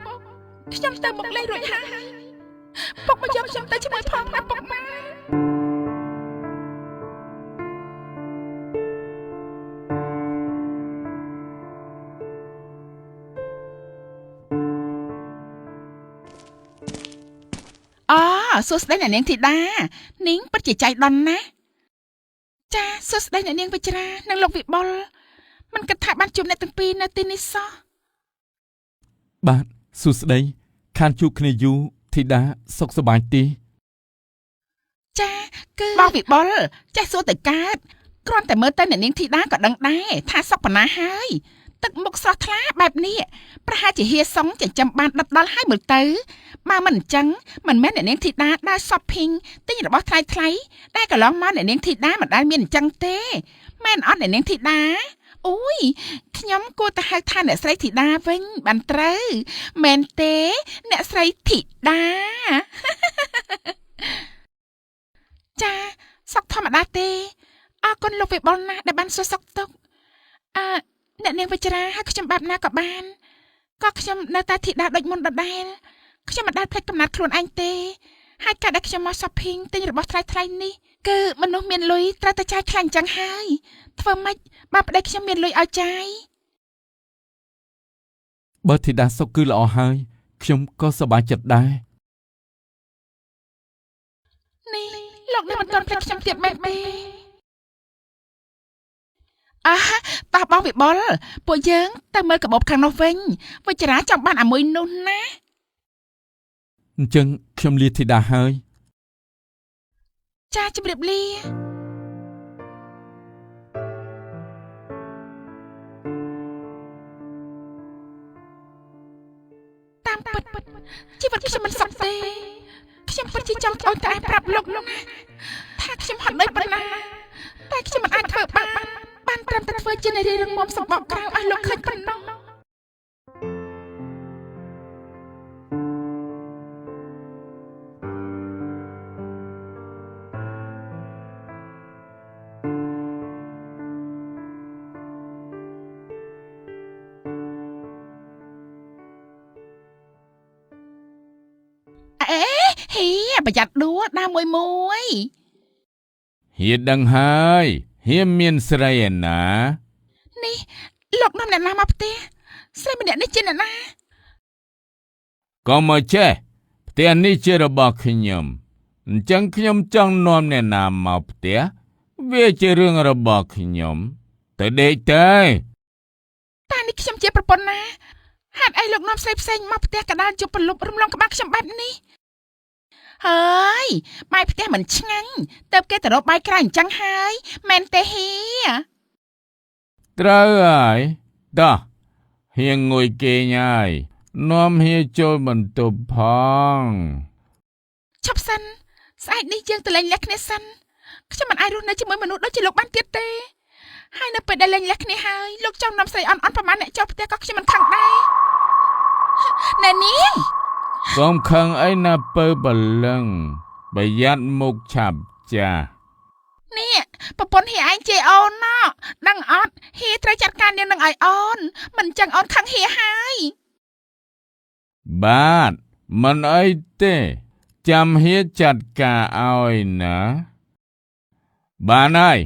B: ខ្ញុំទៅមកលេងរួចហើយពុកមកយកខ្ញុំទៅជាមួយផងណាពុកម៉ែសួស្តីអ្នកនាងធីតានាងពិតជាចៃដន្យណាស់ចាសួស្តីអ្នកនាងវិច្រានិងលោកវិបុលមិនគិតថាបានជួបអ្នកទាំងពីរនៅទីនេះសោះ
E: បាទសួស្តីខានជួបគ្នាយូរធីតាសុខសប្បាយទេ
B: ចាគឺបងវិបុលចេះសួរទៅកើតគ្រាន់តែមើលទៅអ្នកនាងធីតាក៏ដឹងដែរថាសុខប៉ុណ្ណាហើយទឹកមុខស្រស់ថ្លាបែបនេះប្រហែលជាហៀសុងចិញ្ចឹមបានដិតដល់ហើយមើលទៅបើមិនអញ្ចឹងមិនមែនអ្នកនាងធីតាដើរ shopping ទិញរបស់ថ្លៃថ្លៃតែកន្លងមកអ្នកនាងធីតាមិនដែលមានអញ្ចឹងទេមែនអត់អ្នកនាងធីតាអូយខ្ញុំគួរតែហៅថាអ្នកស្រីធីតាវិញបានត្រូវមែនទេអ្នកស្រីធីតាចាសុខធម្មតាទេអរគុណលោកវិបុលណាស់ដែលបានសួរសុខទុក្ខអើអ្នកនាងវិច្រាហៅខ្ញុំបែបណាក៏បានក៏ខ្ញុំនៅតែធីតាដូចមុនដដែលខ្ញុំមិនដែលភ្លេចកំណត់ខ្លួនឯងទេហើយការដែលខ្ញុំមក shopping ទិញរបស់ថ្លៃថ្លៃនេះគឺមនុស្សមានលុយត្រូវតែចាយខ្លាំងចឹងហើយធ្វើម៉េចបើប្តីខ្ញុំមានលុយឲ្យចាយ
E: បើធីតាសុខគឺល្អហើយខ្ញុំក៏សប្បាយចិត្តដែរ
B: នេះលោកនេះមិនទាន់ភ្លេចខ្ញុំទៀតមែនទេអាតោះបងវិបុលពួកយើងទៅមើលកាបូបខាងនោះវិញវិច្រាចង់បានអាមួយនោះណា
E: អញ្ចឹងខ្ញុំលាធីតាហើយ
B: ចាជម្រាបលាតាមពិតជីវិតខ្ញុំមិនសុខទេខ្ញុំពិតជាចង់ត្អូញត្អែប្រាប់លោកណាថាខ្ញុំហត់នឿយប៉ុណ្ណាតែខ្ញុំមិនអាចធ្វើបានបានត្រឹមតែធ្វើជានារីរឹងមាំសម្បកក្រៅឲ្យលោកឃើញប៉ុណ្ណោះអេហៀប្រយ័ត្នដួលដើមមួយមួយ
D: ហៀដឹងហើយហៀមានស្រីឯណា
B: នេះលោកនាំអ្នកណាមកផ្ទះស្រីម្នាក់នេះជាអ្នកណា
D: ក៏មកចេះផ្ទះនេះជារបស់ខ្ញុំអញ្ចឹងខ្ញុំចង់នាំអ្នកណាមកផ្ទះវាជារឿងរបស់ខ្ញុំទៅដេកទៅ
B: តានេះខ្ញុំជាប្រពន្ធណាហេតុអីលោកនាំស្រីផ្សេងមកផ្ទះកដាលយប់ប្រលប់រំលងក្បាលខ្ញុំបែបនេះហើយបាយផ្ទះមិនឆ្ងាញ់ទៅគេទៅរកបាយក្រៅអញ្ចឹងហើយមែនទេហៀ
D: ត្រូវហើយតោះហៀងងុយគេងហើយនាំហៀចូលបន្ទប់ផង
B: ឈប់សិនស្អែកនេះយើងទៅលេងលះគ្នាសិនខ្ញុំមិនអាចរស់នៅជាមួយមនុស្សដូចជាលោកបានទៀតទេហើយនៅពេលដែលលេងលះគ្នាហើយលោកចង់នាំស្រីអន់អន់ប្រហែលអ្នកចូលផ្ទះក៏ខ្ញុំមិនខឹងដែរណែនាង
D: កុំខឹងអីណាពើបលឹងប្រយ័ត្នមុខឆាប់ចាស់
B: នេះប្រពន្ធហៀឯងជេរអូនណោះដឹងអត់ហៀត្រូវចាត់ការនាងនឹងឲ្យអូនមិនចឹងអូនខឹងហៀហើយ
D: បាទមិនអីទេចាំហៀចាត់ការឲ្យណាបានហើយ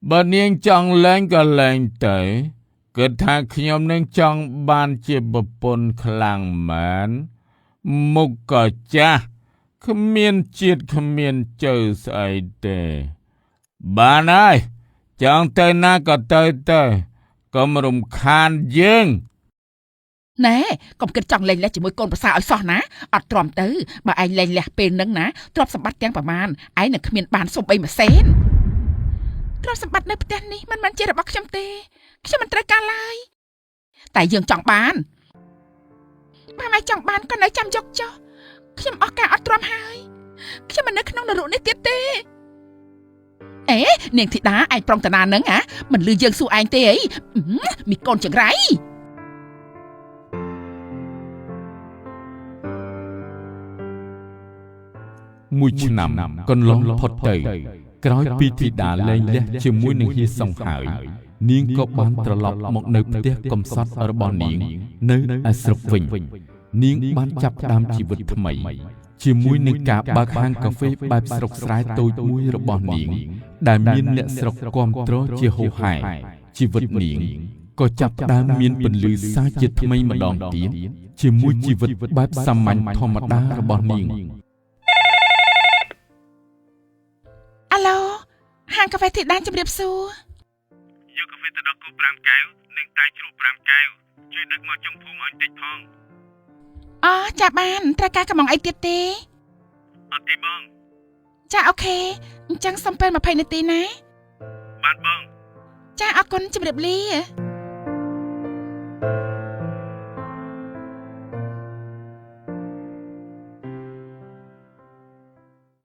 D: បើនាងចង់លេងក៏លេងទៅ
C: គិតថាខ្ញុំនឹងចង់បានជាប្រពន្ធខ្លាំងមែនមុខក៏ចាស់គ្មានជាតិគ្មានជើស្អីទេបានហើយចង់ទៅណាក៏ទៅទៅកុំរំខានយើង
B: ណែកុំគិតចង់លែងលះជាមួយកូនប្រសាឲ្យសោះណាអត់ទ្រាំទៅបើឯងលែងលះពេលហ្នឹងណាទ្រព្យសម្បត្តិទាំងប្រមាណឯងនឹងគ្មានបានសំបីមួយសេនទ្រព្យសម្បត្តិនៅផ្ទះនេះមិនមែនជារបស់ខ្ញុំទេខ្ញុំមិនត្រូវការឡើយតែយើងចង់បានបើមិនចង់បានក៏នៅចាំយកចុះខ្ញុំអស់ការអត់ទ្រាំហើយខ្ញុំមិននៅក្នុងនរកនេះទៀតទេអេនាងធីតាឯងប្រុងតាណានឹងហ៎មិនលឺយើងសួរឯងទេអីមីកូនចង្រៃ
E: មួយឆ្នាំកន្លងផុតទៅក្រោយពីធីតាលែងលះជាមួយនឹងហៀសុងហើយនាងក៏បានត្រឡប់មកនៅផ្ទះកំសត់របស់នាងនៅឯស្រុកវិញនាងបានចាប់ផ្ដើមជីវិតថ្មីជាមួយនឹងការបើកហាងកាហ្វេបែបស្រុកស្រែតូចមួយរបស់នាងដែលមានអ្នកស្រុកគាំទ្រជាហូរហែជីវិតនាងក៏ចាប់ផ្ដើមមានពន្លឺសាជាថ្មីម្ដងទៀតជាមួយជីវិតបែបសាមញ្ញធម្មតារបស់នាង
B: អាឡូហាងកាហ្វេធីតាជម្រាបសួរ
C: យកកាហ្វេទៅដល់គោ5កែវនិងតែជ្រក់5កែវជួយដឹកមកចុងភូមិឲ្យតិចផង
B: អូចាបានត្រូវការកំងអីទៀតទេ
C: អត់ទេបង
B: ចាអូខេអញ្ចឹងសុំពេល20នាទីណា
C: បាទបង
B: ចាអរគុណជម្រាបលា